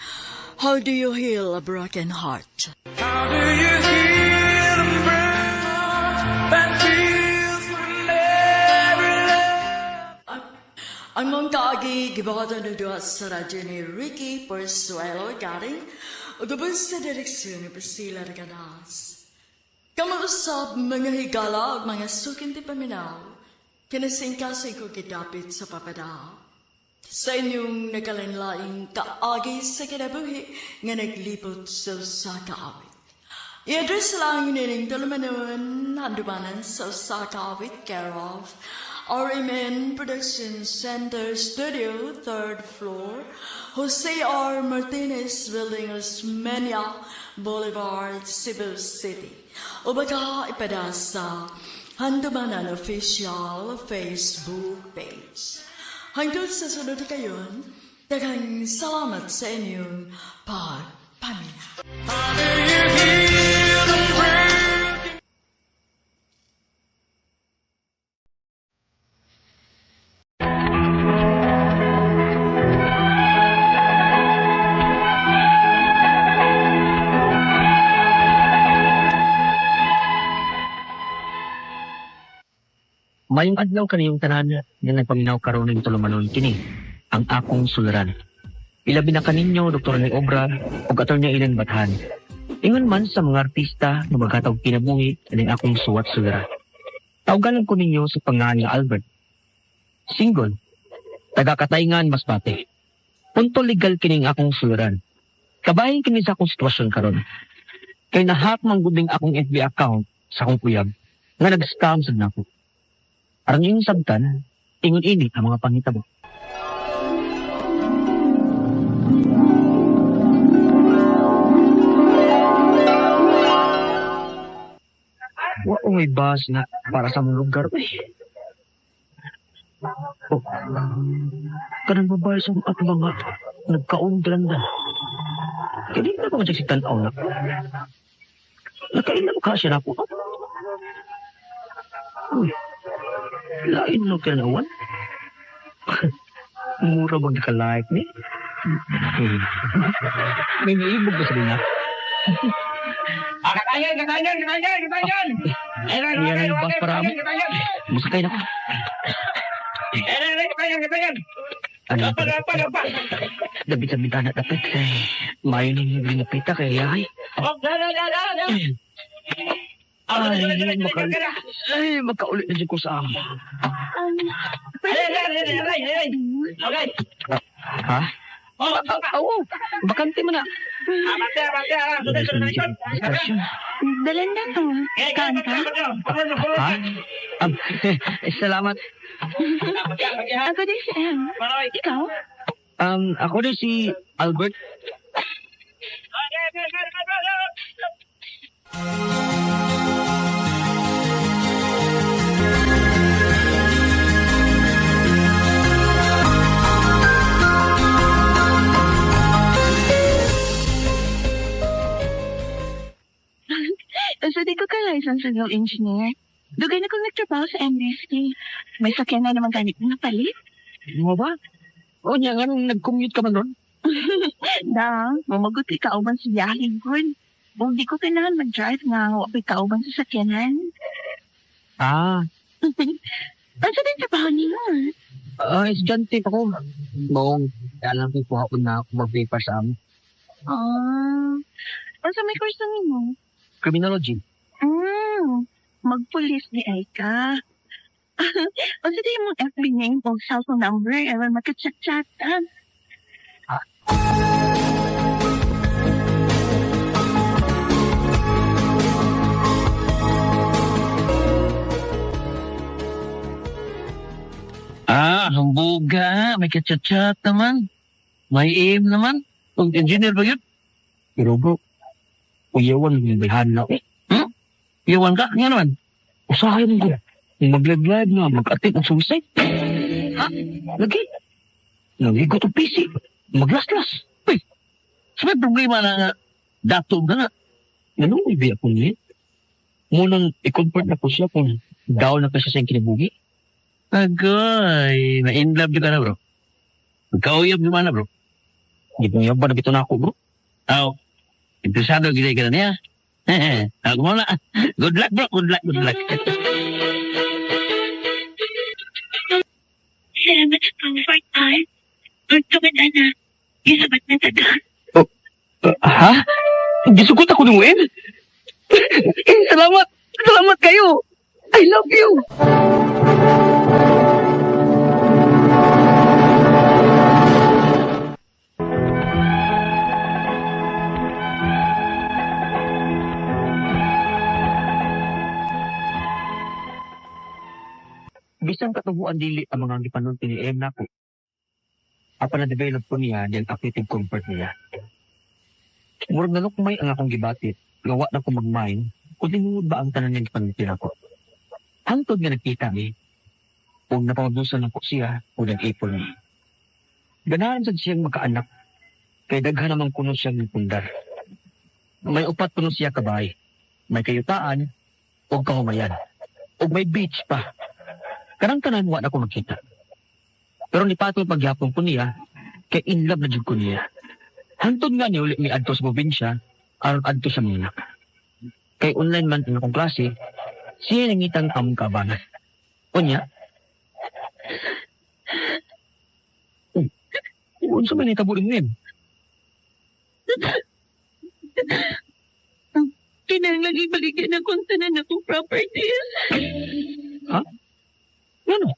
How do you heal a broken heart? How do you heal a broken heart that feels like never left? Ang mong kaagi gibuhatan na duha sa radyo ni Ricky Porsuelo Garing ug uban sa direksyon ni Priscilla Reganas. Kamausap mga higala ug mga suking ti paminaw, kinasingkasing ko gidapit sa papada. Sa inyong nagkalanlaing kaagi sa kinabuhi nga naglipot sa usa ka awit. I-address lang nining tulumanon handumanan sa usa ka awit care of RMN Production Center Studio, 3rd floor, Jose R. Martinez Building, Osmeña Boulevard, Cebu City. O baka ipada sa Handumanan Official Facebook page. Hangtod sa sunod kayon, daghang salamat sa inyong pagpaminaw. How do you heal a broken Mayong adlaw kaniyong tanan nga nagpaminaw karon ning tulumanon kini ang akong suliran. Ilabi na kaninyo Dr. Rene Obra ug Atty. Ellen Bathan. Ingon man sa mga artista nga maghatag kinabuhi ining akong suwat suliran. Tawgalan ko ninyo sa pangalan nga Albert. Single. Taga Katayngan, Masbate. Punto legal kining akong suliran. Kabahin kini sa akong sitwasyon karon. Kay nahack man gud ning akong FB account sa akong uyab nga nag-scam sad nako. Aron inyong sabtan, ingon ini ang mga panghitabo. Wa may bus na para sa mong lugar. Uy. Oh. Kanang babae sa at mga nagkaong dalanda. Kaya di na ba si tanaw na? Nakailan ka siya na ako. Uy. Lain no kanawan. Mura bang naka-like ni? May naibog ba sa niya? Yan ang bus para amo. Musakay na ko. Ano pa? Dabit sa bintana dapat. Mayo nang ginapita kay ay. Ay, makaulit na dyan ko sa amo. Ha? Oo, bakante mo na. Dalan na to. Kanta? Ha? Salamat. Ako din si Em. Ikaw? Ako din si Albert. So, di ko ka-license civil engineer. Dugay na kong nagtrabaho sa MBC. May sakyan na naman ganit na palit. Mo ba? O niya, nga nung nag-commute ka man ron? Da, mamagot ikaw man sa biyahe gun. Kung di ko kailangan mag-drive nga, wa pa ikaw man sa sakyanan. Ah. Ano din trabaho niyo? Estudyante pa ko. Maong, alam ko po na ako mag-paper sa amo. Ah, ano may course na nimo? Criminology. Magpulis di ay ka. Unsa di imong FB name o cellphone number aron magka-chat-chatan? Ah, humbuga. May kachat-chat naman. May aim naman. Kung engineer ba yun? Pero bro, uyawan mo bayhan na. Hmm? Uyawan ka? Nga naman. Usahay mo ko. Mag-live na, mag-attempt ang suicide. Ha? Lagi? Nagigot ang PC. Maglaslas. Uy, so may problema na nga. Dato ka nga. Ganun mo ibiya ko niya. Munang i-comfort na ko siya kung down na kasi sa kinabuhi. Agoy, na-in love ka na bro. Magkauyab naman na bro. Gibuyab ba na bito na ako bro? Aw, interesado gilay ka na niya. Ako muna. Good luck bro, good luck, good luck. Salamat sa comfort, Art. Magtungod, anak. Gisabat na taga. Oh, ha? Gisugot ako ng M? Eh, salamat! Salamat kayo! I love you! Bisan katubuan dili ang mga gipanulti ni M nako. Apan na-develop ko niya diyang active comfort niya. Murag nalukmay ang akong gibatit, gawa na ko mag-mind, kung tinuod ba ang tanan niya gipanulti nako. Hangtod nga nagkita mi, ug napamagusan nako siya ug nag-ipon mi. Ganahan sad siyang magkaanak, kay daghan naman kuno siyang nipundar. May upat kuno siya kabay, may kayutaan, ug kahumayan, ug may beach pa. Karang tanan wa na ko magkita. Pero nipatol pagyapon ko niya, kay in love na jud ko niya. Hantod nga ni uli mi adto sa probinsya, aron adto sa mga anak. Kay online man ang akong klase, siya nangitang among kabangan. Unya, unsa man nitabo nimo, Em? Kinahanglan ibaligyan akong tanan akong properties. Ha? Ano?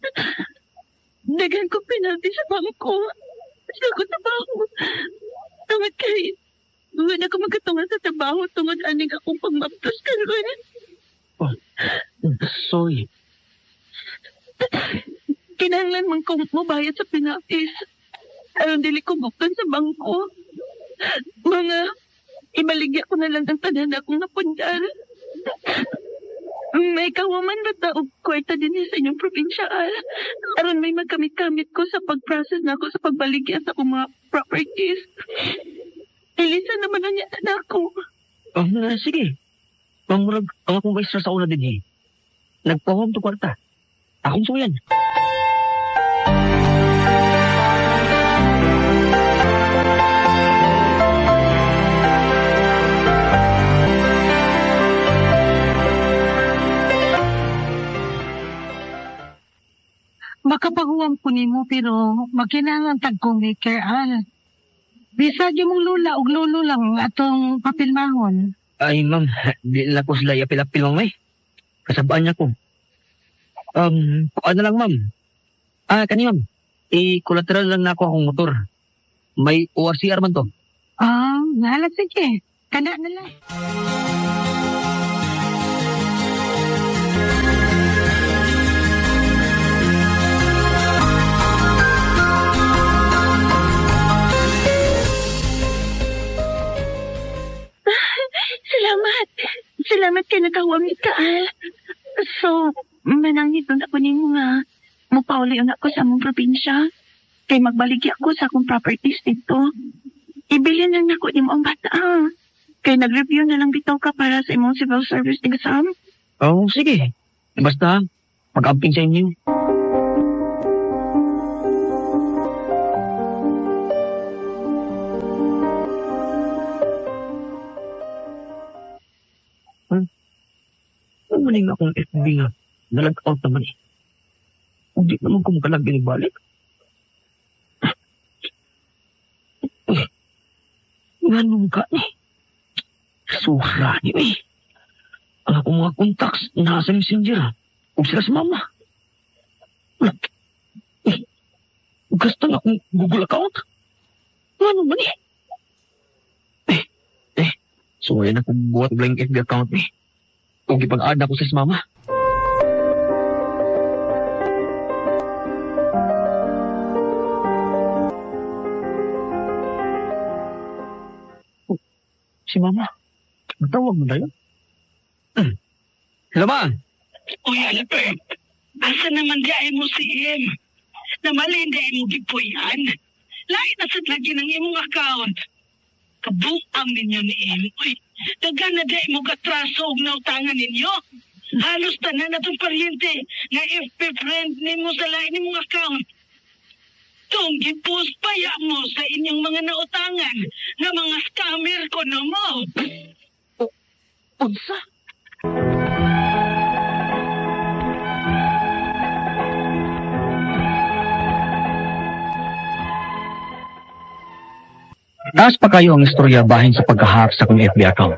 Daghan ko penalty sa bangko. Sagot na ba ako? Tungod kay, wala ko magkatungan sa trabaho tungod aning akong pagmaptos karon. Oh, sorry. Kinahanglan man kong mobayad sa penalties. Aron dili ko buktan sa bangko. Mga ibaligya ko na lang ang tanan akong napundar. May kawaman na ta og kwarta din sa inyong probinsya. Aron may magkamit-kamit ko sa pag-process na ako sa pagbaligya sa akong mga properties. Elisa naman na niya na ako. Oh, sige. Pangmurag, ang akong maestra sa una din eh. Nagpahom to kwarta. Akong suyan. Makapahuwam ko nimo pero magkinahanglan tag kong maker al. Bisag imong lula og lolo lang atong papilmahon. Ay, ma'am, di na ko sila iapil-apil, ma'am, eh. Kasabaan niya ko. Ano lang, ma'am. Ah, kani, ma'am. I-collateral lang na ako akong motor. May ORCR man to. Ah, nahala sige. Kana na lang. Salamat. Salamat kay nakahuwam ka, Al. So, manangit nun ako nimo nga mupauli na ako sa among probinsya. Kay magbaligya ako sa akong properties dito. Ibilin lang nako nimo ang bata. Ah. Kay nag-review na lang bitaw ka para sa imong civil service exam. Oh, sige. Basta, pag-amping sa inyo. Ano man yung akong FB nga? Nalag-out naman eh. Hindi naman ko makalag binibalik. Nga nung ka ni. Sura niyo eh. Ang akong mga contacts nasa messenger. Ug sila sa mama. Gusto na akong Google account. Nga naman eh. So yan akong buhat blank FB account eh. Kung ipag-add ako sa mama. Oh, si mama. Matawag mo tayo? Hello, ma. Uy, Albert. Asa naman di ay mo si M? Namali di ay mo gipuyan. Lain na sad lagi ng imong account. Kabuang ninyo ni M. Uy, daghan na di ay mo katraso og nautangan ninyo. Halos tanan na tong paryente nga FB friend nimo sa lain nimong account. Tong gipost paya mo sa inyong mga nautangan nga mga scammer ko no mo. Unsa? Taas pa kayo ang istorya bahin sa pagka-hack sa akong FB account.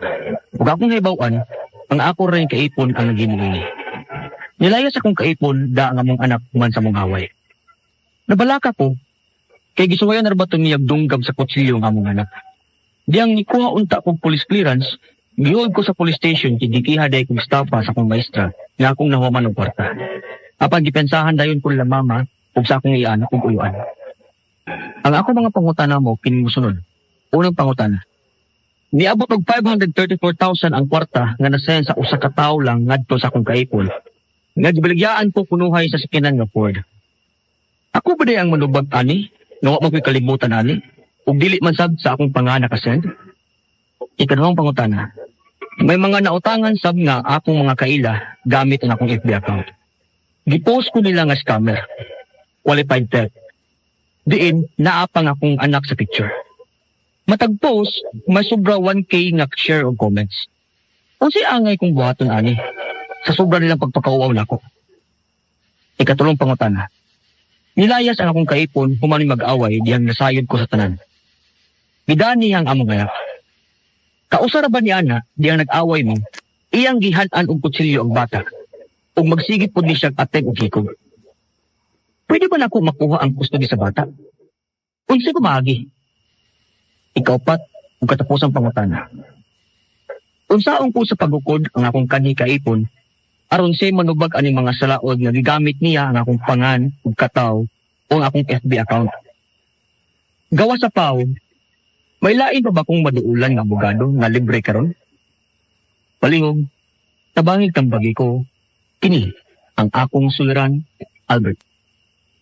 Ug akong nahibaw-an, ang ako rin kaipon ang naging ini. Nilayas akong kaipon da ang among anak man sa mong away. Nabalaka ko, kay gisuwayan na ba ito niyag dunggab sa kutsilyo ang among anak. Diyang nikuha unta kong police clearance, gihold ko sa police station kay gikiha day kong stapa sa akong maestra nga akong nahuman og kwarta. Apan gipensahan dayon ko nila mama ug sa akong iyan ug uyuan. Ang ako mga pangutana mo kini mosunod. Unang pangutana. Niabot og 534,000 ang kwarta nga nasend sa usa ka tawo lang ngadto sa akong kaipon. Nga gibaligyaan ko kunuhay sa sakyanan nga Ford. Ako ba day ang manubag ani? Nga wa man ko'y kalibutan ani? Ug dili man sab sa akong panganak kasend? Ikaduhang pangutana. May mga nautangan sab nga akong mga kaila gamit ang akong FB account. Gipost ko nila nga scammer. Qualified theft. Diin, naa pa nga akong anak sa picture. Matag post, may sobra 1K nga share og comments. Unsay angay kong buhaton ani? Sa sobra nilang pagpakauaw nako. Ikatulong pangutana. Nilayas ang akong kaipon human mag-away diyang nasayod ko sa tanan. Gidani ang among anak. Kausara ba ni ana diyang nag-away mo, iyang gihan-an og kutsilyo ang bata ug magsigit pod ni siya ateng og hikog. Pwede ba nako makuha ang custody sa bata? Unsay pamaagi? Ikaupat ug katapusang pangutana. Unsaon ko sa pagukod ang akong kanhi kaipon aron siya manubag aning mga salaod nga gigamit niya ang akong pangan ug kataw o ang akong FB account. Gawa sa paw, may lain pa ba kong maduulan nga abogado nga libre karon? Palihog, tabangig tambagi ko, kini ang akong suliran, Albert.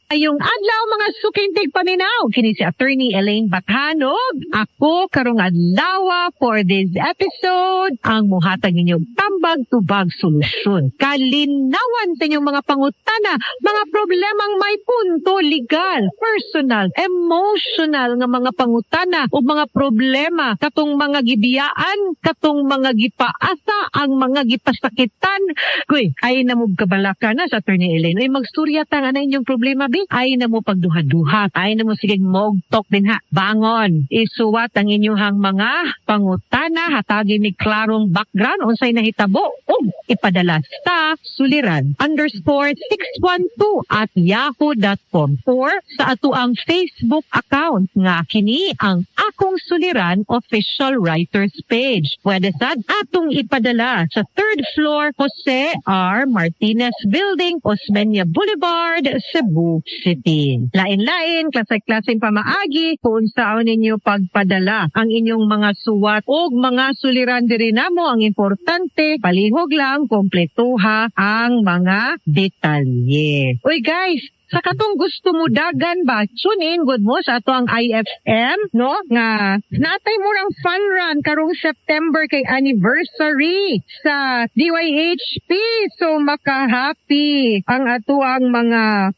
Maayong adlaw, mga suking tigpaminaw. Kini si Attorney Elaine Bathanog. Ako karong adlaw for this episode ang muhatag ninyong tambag tubag solusyon. Kalinawan sa inyong mga pangutana, mga problemang may punto legal, personal, emotional nga mga pangutana o mga problema katong mga gibiyaan, katong mga gipaasa, ang mga gipasakitan. Kuy, ay na mo kabalaka na sa Attorney Elaine. Uy, magsturya ta nga na inyong problema bi. Ay na mo pagduha-duha. Ay na mo sige mogtok din ha. Bangon. Isuwat ang inyong mga pangutana. Hatagi ni klarong background unsay nahitabo ug ipadala sa suliran_612@yahoo.com or sa ato ang Facebook account nga kini ang Akong Suliran Official Writers Page. Pwede sad atong ipadala sa third floor, Jose R. Martinez Building, Osmeña Boulevard, Cebu City. Lain-lain, klase-klaseng pamaagi kung saan ninyo pagpadala ang inyong mga suwat o mga suliran diri namo. Ang importante, palihog lang kompletuha ang mga detalye. Uy guys, sa katong gusto mo dagan ba, tune in gud mo sa ato ang IFM, no? Nga natay mo rang fun run karong September kay anniversary sa DYHP. So maka-happy ang ato ang mga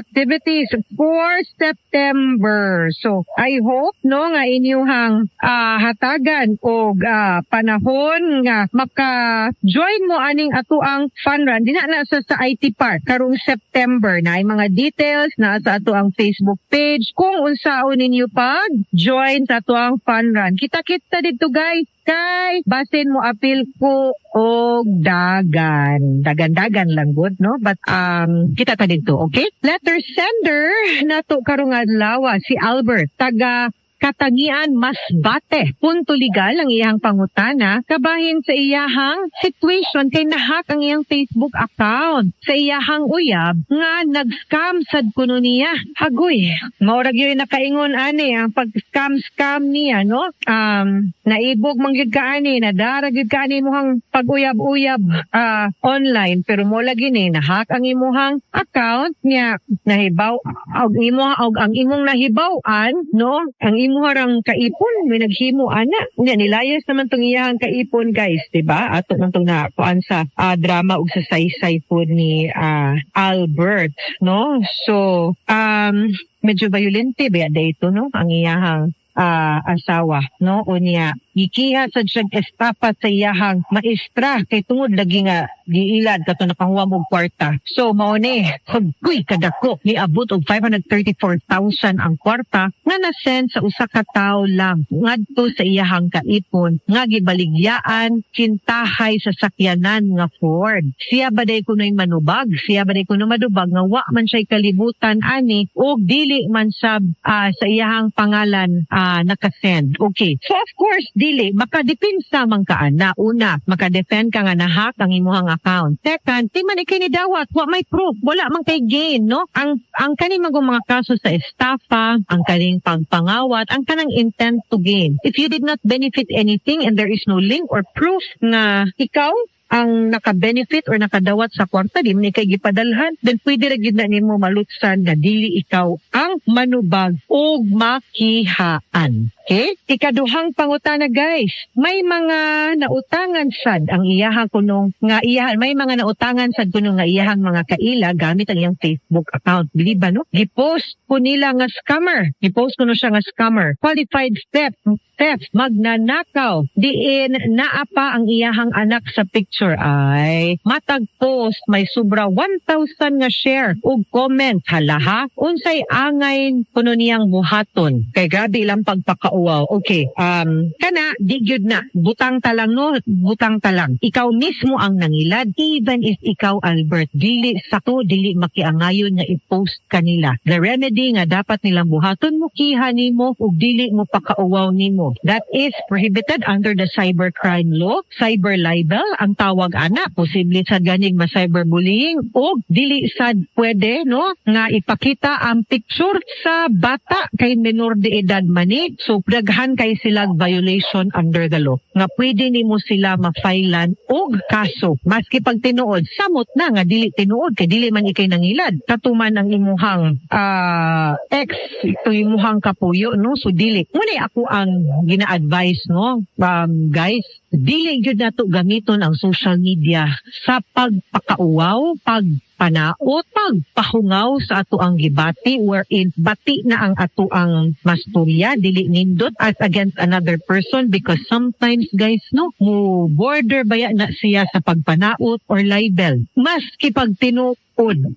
activities for September. So I hope, no, nga inyuhang hatagan og panahon nga maka-join mo aning ato ang fun run. Dina na sa IT Park karong September na ay mga details na sa ato ang Facebook page kung unsaon ninyo pag join sa ato ang fun run. Kita-kita dito, guys, kay basin mo apil ko og dagan. Dagan-dagan lang gud, no? But kita ta dito, okay? Letter sender nato karong adlaw si Albert taga Katangian, Masbate. Punto legal ang iyang pangutana kabahin sa iyahang situation kay nahack ang iyang Facebook account sa iyahang uyab nga nag-scam sad kuno niya. Hagoy, maurag yun nakaingon ani ang pag-scam-scam niya, no? Naibog man gyud ka ani, nadara gyud ka ani imuhang pag-uyab-uyab online, pero mo lagi ni nahack ang imuhang account niya, nahibaw og imo og ang imong nahibaw-an, no, ang imuhang kaipon may naghimo ana niya. Nilayas naman tong iyahang kaipon, guys, di ba? Ato man tong nakuan sa drama ug sa saysay po ni Albert, no? So medyo violente ba dito, no, ang iyahang asawa, no? Unya gikiha sad siya estafa sa iyahang maestra kay tungod lagi nga giilad kato nakahuwam og kwarta. So mao ni, hagoy kadako, niabot og 534,000 ang kwarta nga na-send sa usa ka tawo lang ngadto sa iyahang kaipon nga gibaligyaan kintahay sa sakyanan nga Ford. Siya ba day kuno'y manubag? Siya ba day kuno madubag nga wa man siya'y kalibutan ani og dili man sa iyahang pangalan nakasend? Okay. So of course, dili makadepinsa man ka ana. Una, makadefend ka nga nahack ang imuhang account. Second, di man ikay nidawat, wa may proof, wala man kay gain, no? Ang kaning mga kaso sa estafa, ang kaning pagpangawat, ang kanang intent to gain. If you did not benefit anything and there is no link or proof nga ikaw ang naka-benefit or nakadawat sa kwarta, di man ikay gipadalhan, then pwede ra gyud na nimo malutsan nga dili ikaw ang manubag og makihaan. Okay? Ikaduhang pangutana, guys. May mga nautangan sad ang iyahang kunong nga iyahan, may mga nautangan sad kuno nga iyahang mga kaila gamit ang iyang Facebook account. Dili ba, no? Gipost ko nila nga scammer. Gipost kuno siya nga scammer. Qualified theft, theft, magnanakaw. Diin naa pa ang iyahang anak sa picture ay matag post may sobra 1,000 nga share ug comment. Hala ha, unsay angay kuno niyang buhaton? Kay grabe ilang pagpakauwaw. Okay, kana di gyud na butang ta lang, no, butang ta lang. Ikaw mismo ang nangilad. Even if ikaw, Albert, dili sakto, dili makiangayon nga i-post kanila. The remedy nga dapat nilang buhaton, mukiha nimo ug dili mo pakauwaw nimo. That is prohibited under the cybercrime law. Cyber libel ang tawag ana. Posible sa ganing ma cyberbullying og dili sad pwede, no, nga ipakita ang picture sa bata kay menor de edad man ni. So daghan kay sila violation under the law nga pwede nimo sila ma-filean og kaso maski pag tinuod samot na nga dili tinuod kay dili man ikay nangilad katuman ang imuhang ex ito imuhang kapuyo, no? So dili ngunay ako ang gina-advise, no, guys, dili gyud nato gamiton ang social media sa pagpakauwaw, pagpanaot, pagpahungaw sa ato ang gibati, wherein bati na ang ato ang masturya, dili nindot as against another person, because sometimes, guys, no, mo border baya na siya sa pagpanaot or libel. Maski pag tinuod,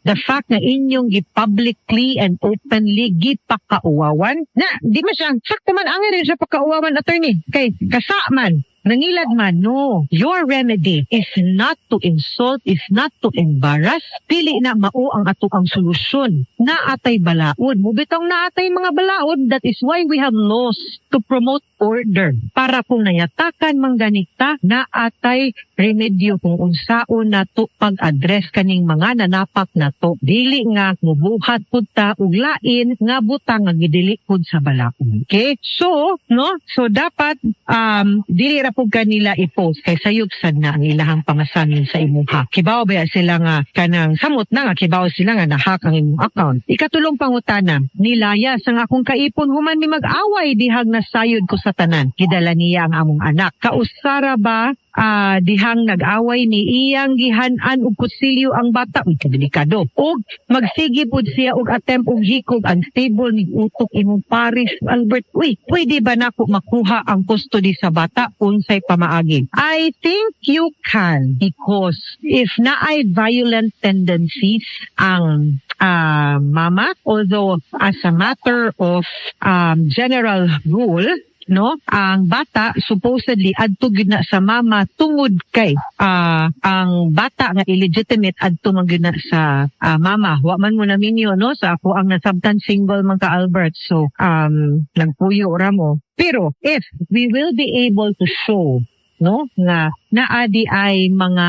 the fact na inyong gi-publicly and openly gipakauwawan, na di man siya, sakto man ang rin siya pakauwawan, attorney, kay kasa man, nangilad man, no. Your remedy is not to insult, is not to embarrass. Pili na mao ang ato ang solusyon. Naatay balaod. Mubitong naatay mga balaod, that is why we have laws to promote order. Para kung nayatakan mangganita, naatay remedyo kung unsaon nato pag-address kaning mga nanapak nato. Dili nga mubuhat pud ta og lain nga butang nga gidili pud sa balaod. Okay? So, no? So dapat dili ra pud kanila i-post kay sayop sad na ang ilahang pangasamin sa imuha. Kibaw ba sila nga kanang samot na nga kibaw sila nga na-hack ang imong account. Ikatulong pangutana, nilayas ang akong kaipon human mi mag-away dihag nasayod ko sa tanan. Gidala niya ang among anak. Kausara ba dihang nag-away ni iyang gihan-an og kutsilyo ang bata? Uy, kadelikado. Og magsige pud siya og attempt og hikog, unstable ni utok imong Paris, Albert. Uy, pwede ba nako makuha ang custody sa bata unsay pamaagi? I think you can, because if naay violent tendencies ang mama, although as a matter of general rule, no, ang bata supposedly adto gyud na sa mama tungod kay ang bata nga illegitimate adto man gyud na sa mama. Wa man mo na minyo, no, sa ako ang nasabtan single man ka, Albert, so nagpuyo ra mo. Pero if we will be able to show, no, nga naadi ay mga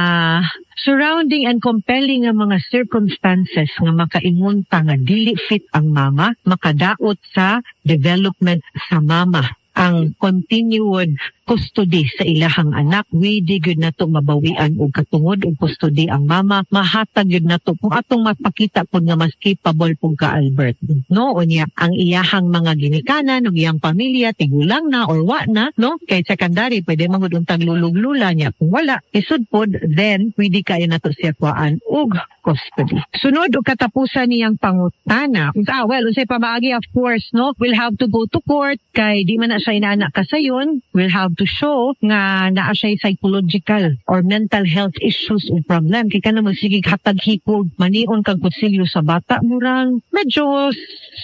surrounding and compelling nga mga circumstances nga makaingon ta nga dili fit ang mama, makadaot sa development sa mama ang continued custody sa ilahang anak, we di gyud nato mabawian og katungod og custody ang mama, mahatag gyud nato kung atong mapakita pud nga mas capable pud ka, Albert, no? Unya ang iyahang mga ginikanan ug iyang pamilya tigulang na or wa na, no, kay secondary pwede man gud untang lulog-lula niya, kung wala isud pod, then pwede kayo nato siya kuhaan og custody. Sunod og katapusan niyang pangutana, well, unsay pamaagi, of course, no, we'll have to go to court kay di man na siya inaanak kasayon. We'll have to show nga naa siya psychological or mental health issues o problem kay kana magsige hatag hikog, manion kag kutsilyo sa bata, murang medyo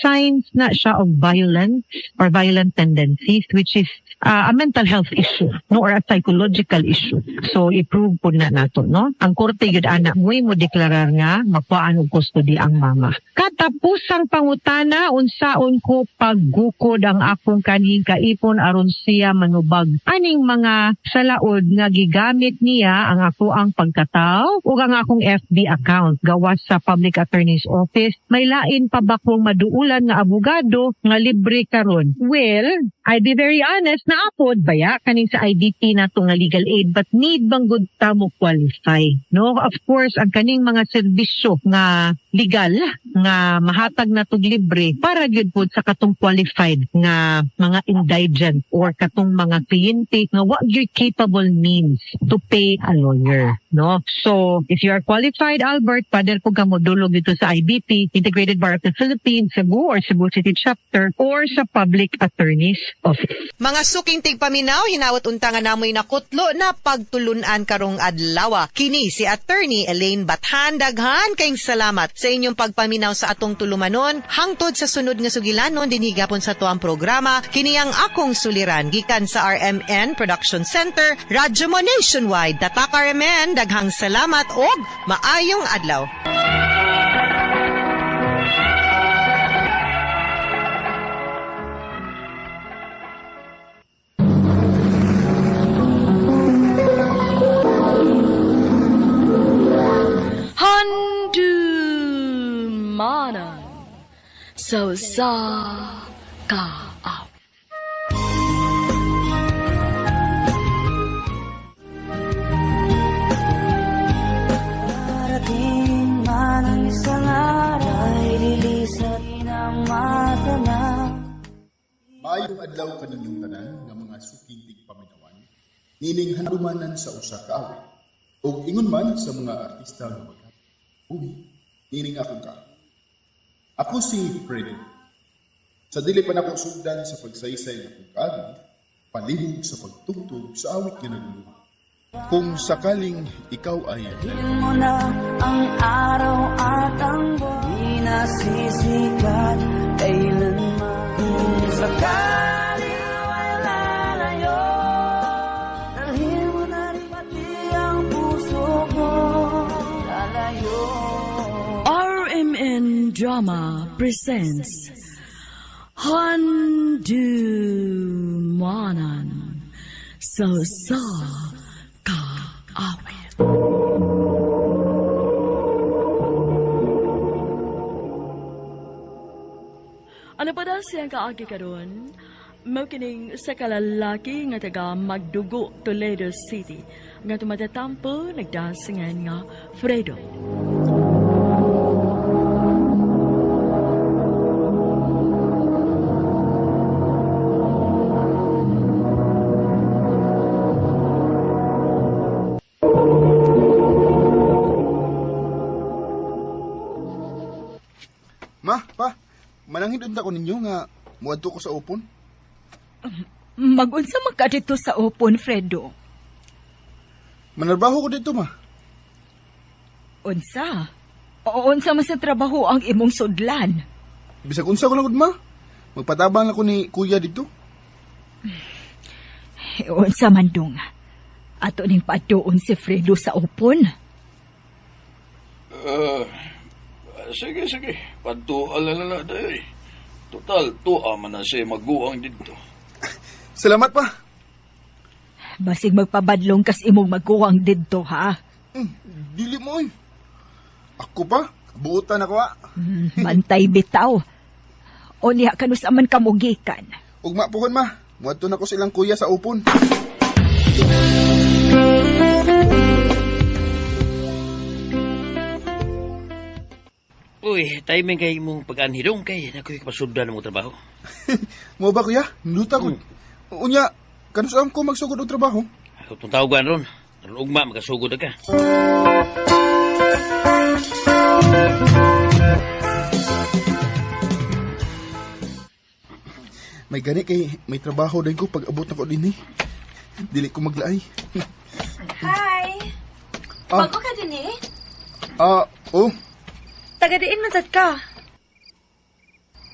signs na siya of violence or violent tendencies, which is a mental health issue, no, or a psychological issue. So i-prove po na nato, no, ang korte gyud ana mo'y mo deklarar nga makuhaan og custody ang mama. Katapusang pangutana, unsaon ko paggukod ang akong kanhing kaipon aron siya manubag aning mga salaod nga gigamit niya ang ako ang pagkataw ug ang akong FB account gawas sa Public Attorney's Office? May lain pa ba kong maduulan nga abogado nga libre karon? Well, I'd be very honest, naapod baya kaning sa IDP nato nga legal aid, but need bang good ta mo qualify, no? Of course, ang kaning mga serbisyo nga legal nga mahatag na tog libre para gyud pod sa katong qualified nga mga indigent or katong mga kliyente nga wa gyud capable means to pay a lawyer, no? So if you are qualified, Albert, padel po ka modulog dito sa IBP, Integrated Bar of the Philippines Cebu or Cebu City Chapter, or sa Public Attorney's Office. Mga suking tigpaminaw, hinawat unta nga namoy nakutlo na pagtulunan karong adlaw. Kini si Attorney Elaine Bathan. Daghan kayong salamat sa inyong pagpaminaw sa atong tulumanon. Hangtod sa sunod nga sugilanon dinhi gapon sa tuang programa, kini ang akong suliran gikan sa RMN Production Center, Radyo Mo Nationwide. Tatak RMN, daghang salamat og maayong adlaw. Handumanan sa usa ka awit. Darating man ang isang araw ay lilisat na mata na. Maayong adlaw kaninyong tanan nga mga suking tigpaminawan, nining handumanan sa usa ka awit. Ug ingon man sa mga artista nga maghatag, nining akong ka. Ako si Freddy. Sa dili pa nako sugdan sa pagsaysay ng akong kaagi, palihog sa pagtugtog sa awit nga naguluha. Kung sakaling ikaw ay Dalhin mo na ang araw at ang buwan, di nasisikat kailanman. Kung sakali ay lalayo, dalhin mo na rin pati ang puso ko. Lalayo. RMN Drama presents Handumanan sa Usa Ka Awit. Ano pa daw siyang kaagi karon? Mao kining sa kalalaki nga taga Magdugo, Toledo City, nga tumatatampo nagdasingan nga Fredo. Ma, pa, manangin unta ko ninyo nga muadto ko sa Opon. Magunsa man ka dito sa Opon, Fredo? Manarbaho ko dito, ma. Unsa? O unsa man sa trabaho ang imong sudlan? Bisag unsa ko lang gud, ma. Magpatabang lang ko ni kuya dito. Unsa man dong. Ato ning paadtuon si Fredo sa Opon. Sige, sige. Padtuan na lang dayoy. Total, tuwa man na siya maguang dito. Salamat pa. Basig magpabadlong kas imong maguwang didto, ha? Dili mo, oy. Ako pa? Buotan ako, ha? Bantay bitaw. O niya kanus aman kamugikan. Ugma pohon, ma. Muadto na ko silang kuya sa Opon. Uy, timing kay imong pag-anhidong kay nakoy kapasudlan mo trabaho. Mo ba, kuya? Nuta ko. Unya, kanus ko magsugod og trabaho? Ako tong tawagan ron. Aron ugma makasugod na ka. May gani kay may trabaho din ko pag abot nako dinhi. Dili ko maglaay. Hi! Ah. Bago ka din eh. Ah, oh, Taga diin man sad ka.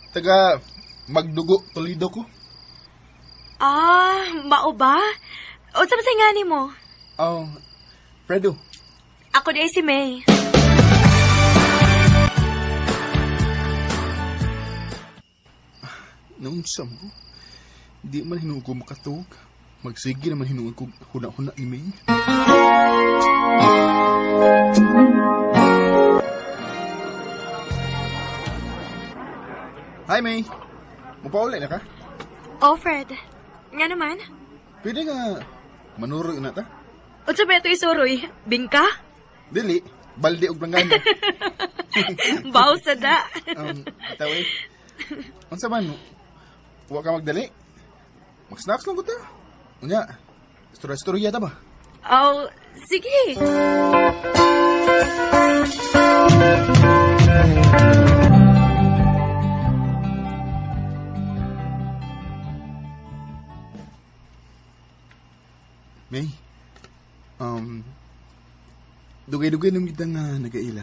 taga Magdugo Toledo ko. Ah, mao ba? Unsa man sa ngani mo? Oh, Fredo. Ako di ay si May. Naunsa mo? Di man hinuog ko makatug. Magsige naman hinuog ko huna-huna ni May. Hi, May. Mupauli na ka? Oh, Fred. Nga naman? Pwede nga manuroy na ta? Unsa ba ito isuroy? Bingka? Dili, balde og planggana. Baw sa da. Bitaw eh. Unsa man, wa ka magdali? Mag-snacks lang ko ta. Unya, istorya-istorya ta ba? Oh, sige. May, dugay-dugay nung kita nga nagaila.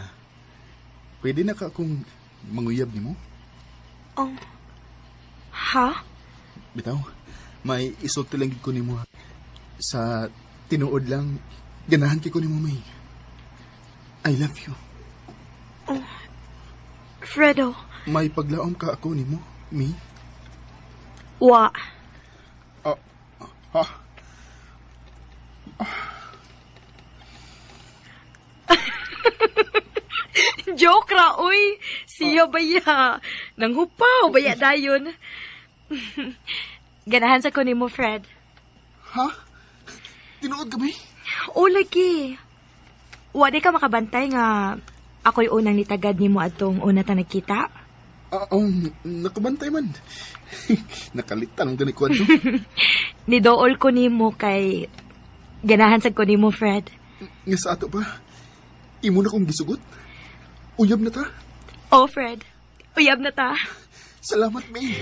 Pwede na ka akong manguyab nimo? Oh. Ha? Bitaw, may isulti lang gid ko nimo. Sa tinuod lang, ganahan kay ko nimo, May. I love you. Oh. Fredo. May paglaom ka ako nimo, May. Wa. Ha? Joke ra, uy. Siya baya. Nanghupaw baya dayon. Ganahan sa ko nimo, Fred. Ha? Tinuod kami? O, lagi. Wa di ka makabantay nga ako'y unang nitagad nimo atong una ta nagkita? Nakabantay man. Nakalitan ang gani ko ato. Nidool ko nimo kay ganahan sad ko nimo, Fred. Nga sa ato pa, imo na kong gisugot. Uyab na ta. Oh, Fred. Uyab na ta. Salamat, May.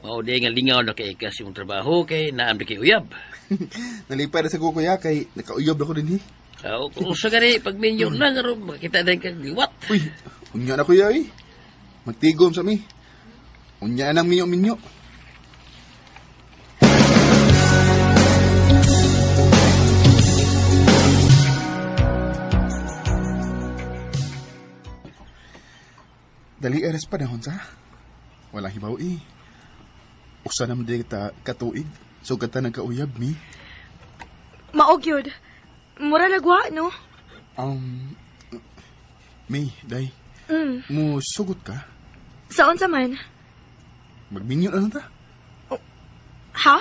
Mao di nga lingaw na kay kasi imong trabaho kay naam di kay uyab. Nalipay na sa ko kuya kay nakauyab na ko din eh. Aw, kung usa gani pagminyo lang aron makita din kag liwat. Uy, unya na kuya eh. Magtigom sa mi. Unya na nang minyo-minyo. Dali eres panahon sa. Walang hibaw eh. Usa naman di ta katuig. So kata nagkauyab mi. Maog yun. Mura lagwa, no? May, day. Mo sugot ka? Saon sa man? Magminyo na lang ta. Ha?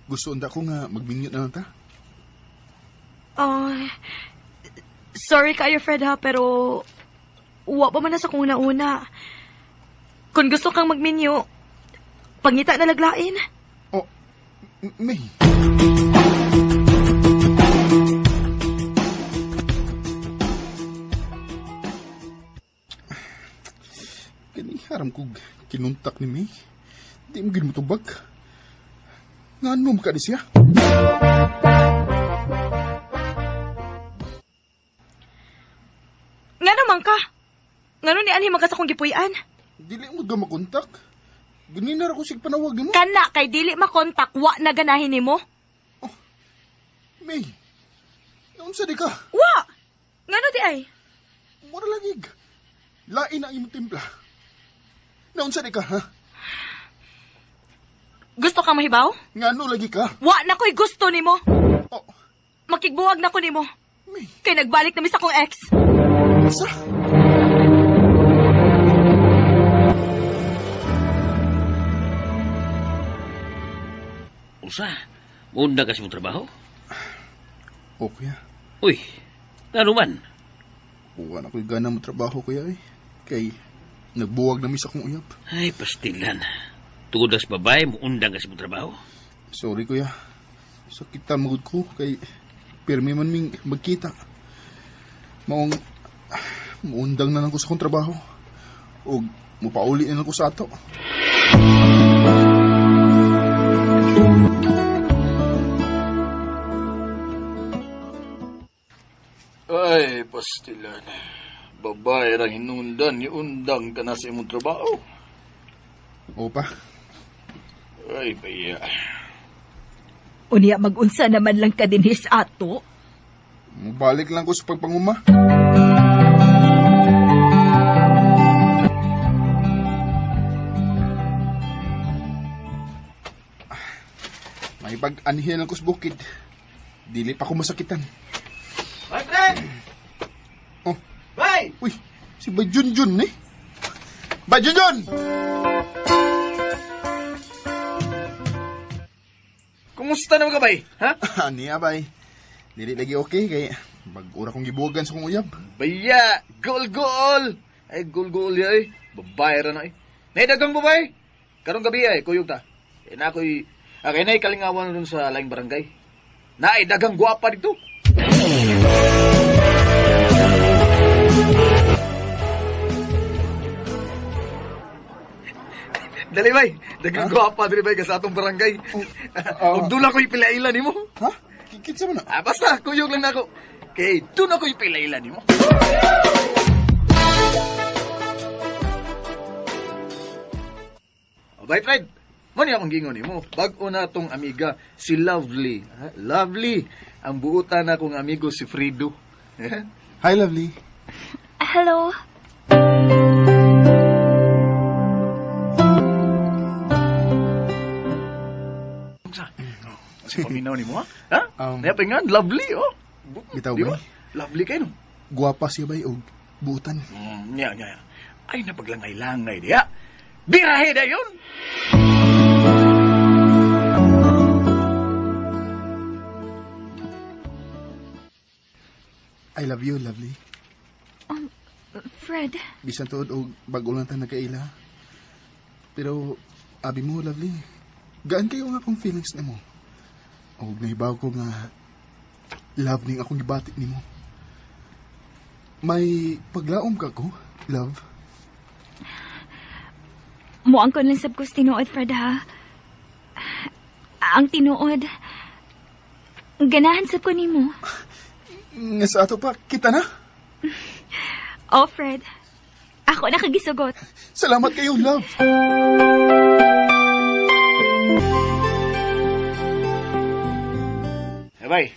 Gusto unda ko nga magminyo na lang ta. Oh, sorry kayo, Fred, ha, pero wa pa man na sa kung una-una. Kung gusto kang magminyo, pangita na laglain. Oh, May. Kani haram kog kinuntak ni May. Di mo ginmutubag. Ngano mo ka di siya? Ngano man ka? Ngano ni anhi man ka sa akong gipuy-an? Dili mo ga makontak. Ganina ra ko sig panawag nimo. Kana kay dili makontak wa na ganahin nimo. Oh, May. Naunsa di ka? Wa. Ngano di ay? Mura lagi. Lain ang imong timpla. Naunsa di ka ha? Gusto ka mahibaw? Ngano lagi ka? Wa na ko'y gusto nimo. Oh. Makigbuwag na ko nimo. May. Kay nagbalik na mi sa akong ex. Sa? Usa, munda kasi mong trabaho? O, kuya. Uy, ngano man? Uwan ako'y gana mo trabaho, kuya eh. Kay, nagbuwag na mi sa akong uyab. Ay, pastilan. Tugod sa babae, muundang kasi mong trabaho. Sorry, kuya. Sakitan magud ko kay pirmi man ming magkita. Maong, muundang na lang ko sa akong trabaho. O, mupauli na lang ko sa ato. Ay, pastilan. Babae rang hinundan, iundang ka na sa imong trabaho. Opa. Ay, baya. Unya magunsa naman lang ka dinhis ato. Mubalik lang ko sa pagpanguma. May pag-anhiyan lang ko sa bukid. Dili pa ko masakitan. Bye, friend! Oh. Bye! Uy, si Bay Junjun eh. Bay Junjun! Kumusta naman ka, bay? Ha? Niya, bay. Dili lagi okay kay bag-ura kong gibuwagan sa kong uyab. Baya! Goal, goal! Ay, goal, goal ya eh. Babae ra na eh. Naidagang babae! Karong gabi ay, kuyog ta. Eh, na ako'y, kay na'y kalingawan ron sa laing barangay. Naay, dagang gwapa dito. Dali bay, dagang gwapa diri bay ka sa atong barangay. Ug dula ko'y pilailan nimo. Ha? Kinsa man na? Ah, basta kuyog lang nako. Kay doon ako'y pilailan nimo. Oh, bay Fred, mo ni akong gingon nimo. Bag-o na tong amiga si Lovely. Ha? Lovely. Ang buutan na akong amigo si Fredo. Hi, Lovely. Hello. Si paminaw ni mo, ha? Ha? Napingan, lovely, oh. Bitaw Di ba? bay. Lovely kayo, no? Guwapa siya bay og buutan. Nya, nya. Ay, napaglangay-langay diya. Birahe na yun! I love you, lovely. Fred, Bisan tuod og bag-o lang ta nagkaila. Pero abi mo, lovely. Gaan kayo nga akong feelings nimo. Og nahibaw ko nga love ning akong gibati nimo. May paglaom ka ko, love. Muang ko lang sab ko sa tinuod, Fred, ha? Ang tinuod, ganahan sab ko nimo. Nga sa ato pa, kita na. Oh, Fred. Ako na kagisugot. Salamat kayo, love. Eh, bay.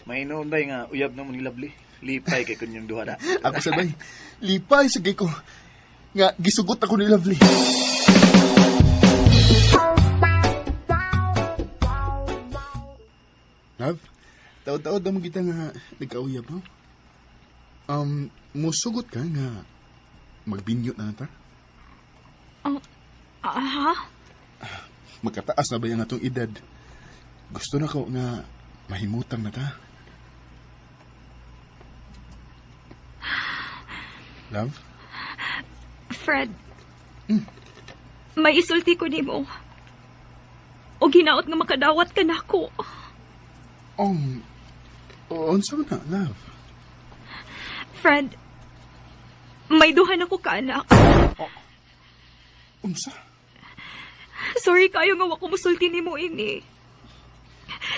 May noon bay nga uyab na mo ni Lovely. Lipay kay kunyong duha na. Ako sabay, lipay sa ko. Nga, gisugot ako ni Lovely. Love, taod-taod na mo kita nga nagkauyab, no? Musugot ka nga magbinyo na ta? Oh, aha? Magkataas na ba yung atong edad? Gusto na ko nga mahimutang na ta. Love? Fred, may isulti ko nimo. O ginaot nga makadawat ka nako. Unsa man na, love? Fred, may duha na ko kaanak. Unsa? Sorry kayo nga wa ko musulti nimo ini.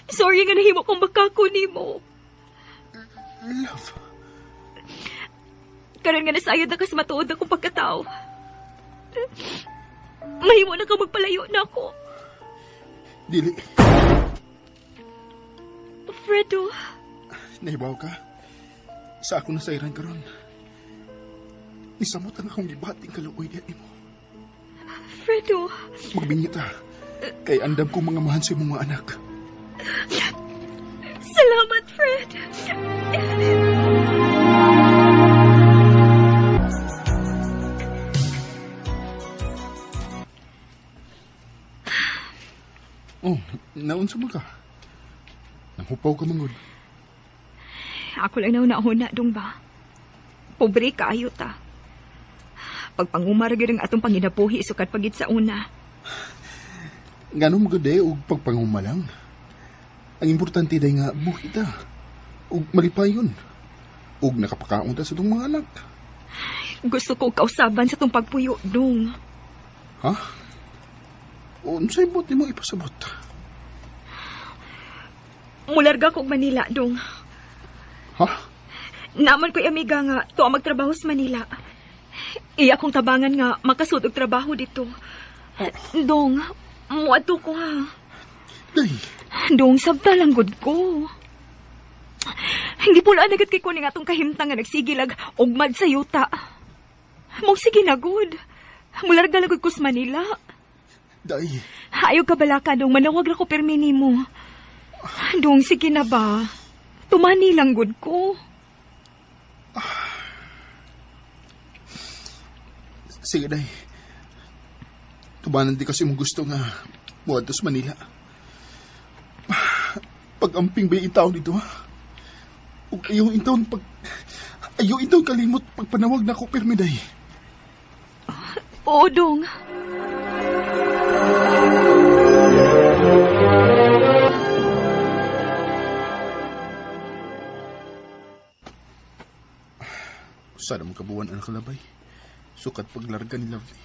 Sorry nga nahimo kong makako nimo. Love. Karon nga nasayod na kas matuod akong pagkatao. Mahimo na ka magpalayo na ako. Dili, Fredo, nahibaw ka. Sa ako nasayran karon. Isamot ang akong gibating kaluoy diha nimo. Fredo. Magbinyo ta. Kay andam kong mga mahan sa imong mga anak. Salamat, Fred. Oh, naunsa man ka? Nanghupaw ka mangod. Ako lang nauna-una dong ba? Pobre kaayo ta. Pagpangumar gyud ang atong panginabuhi sukad pagid sa una. Ngano magud eh, og pagpanguma lang. Ang importante day nga buhi ta. Og malipayon. Og nakapakaon ta sa itong mga anak. Gusto ko kausaban sa tong pagpuyo dong. Ha? Unsay buot nimo ipasabot? Mularga kog Manila dong. Ha? Naman ko'y amiga nga tuwa magtrabaho sa Manila. Iya kong tabangan nga makasud og trabaho dito. Dong, muadto ko ha. Day. Dong, sabta lang gud ko. Hindi pula agad kay kuning atong kahimtang nga nagsigilag ugmad sa yuta. Mong sige na gud. Mularga lang gud ko sa Manila. Day. Ayaw ka balaka dong, manawag ra ko permi nimo. Dong, sige na ba? Tumani lang gud ko. Sige, Day. Tubanan di kasi mong gusto nga muadto sa Manila. Pag-amping ba yung taon dito, ha? Ug ayaw intaon pag... Ayaw intaon kalimot pagpanawag na ko pirmi, Day. Oo, dong. Sana mong kabuwan ang kalabay. Sukat paglarga ni Lovely.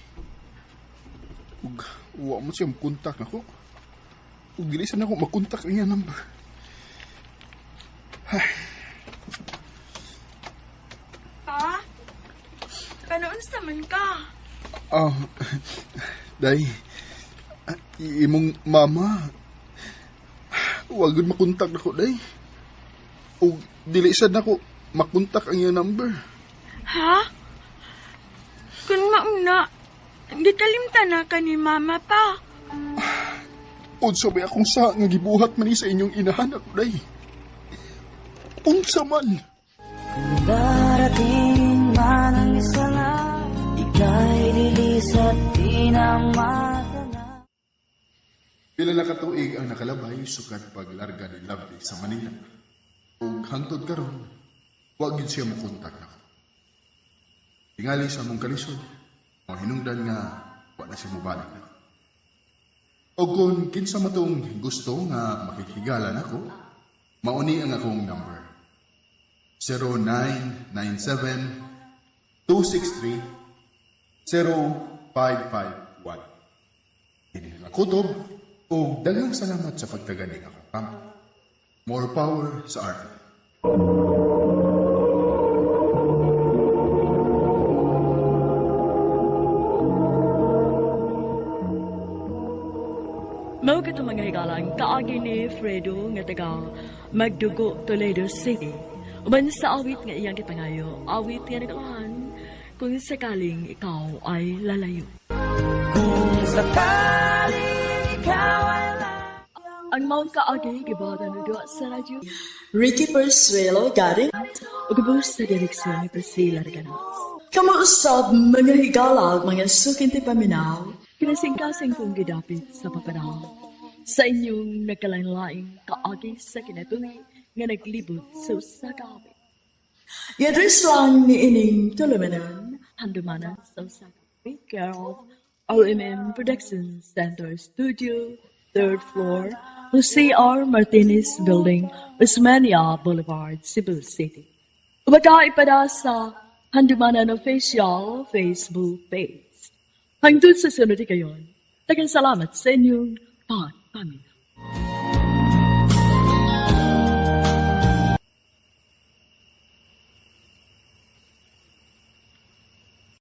Ug wa mo siya makontak nako. Ug dili sad nako makontak ang iyang number. Pa? Kanoon sa man ka? Ah, day, imong mama, wag gud makontak nako, day. Ug dili sad nako makontak ang iyang number. Ha? Kung mauna, hindi kalimtan na ka ni mama pa. Unsa may akong sa nga gibuhat man ni sa inyong inahan ako, day? Unsa man? Darating man ang isang ika'y lilisat di na matana. Pila na katuig ang nakalabay sukad paglarga ni Lovely sa Manila. Ug hangtod karon, wa gyud siya mokontak nako. Tingali sa among kalisod, mao hinungdan nga wa na siya mobalik nako. Og kung kinsa matong gusto nga makighigala nako, mao ni ang akong number. 0997 263 0551. Kini lang kutob ug daghang salamat sa pagtaganing akong kampo. More power sa RMN. Mao kato mga higalang kaagi ni Fredo nga taga Magdugo, Toledo City. Uban sa awit nga iyang gipangayo, awit nga nagalahan kung sakaling ikaw ay lalayo. Kung sakaling ikaw ay Ang maong kaagi gibuhatan ni duha sa radyo. Ricky Persuelo garing ug ubos sa direksyon ni Priscilla Reganas. Kamo usab mga higala ug mga suking paminaw, kinasingkasing kong gidapit sa papanahon. Sa inyong nagkalain-laing kaagi sa kinabuhi nga naglibot sa usa ka awit. I-address lang ni ining tulumanon, handumanan sa usa ka awit, care of RMN Production Center Studio, third floor, Jose R. Martinez Building, Osmeña Boulevard, Cebu City. Umaga ipada sa Handumanan Official Facebook page. Hangtod sa sunod kayon, daghang salamat sa inyong pagpaminaw.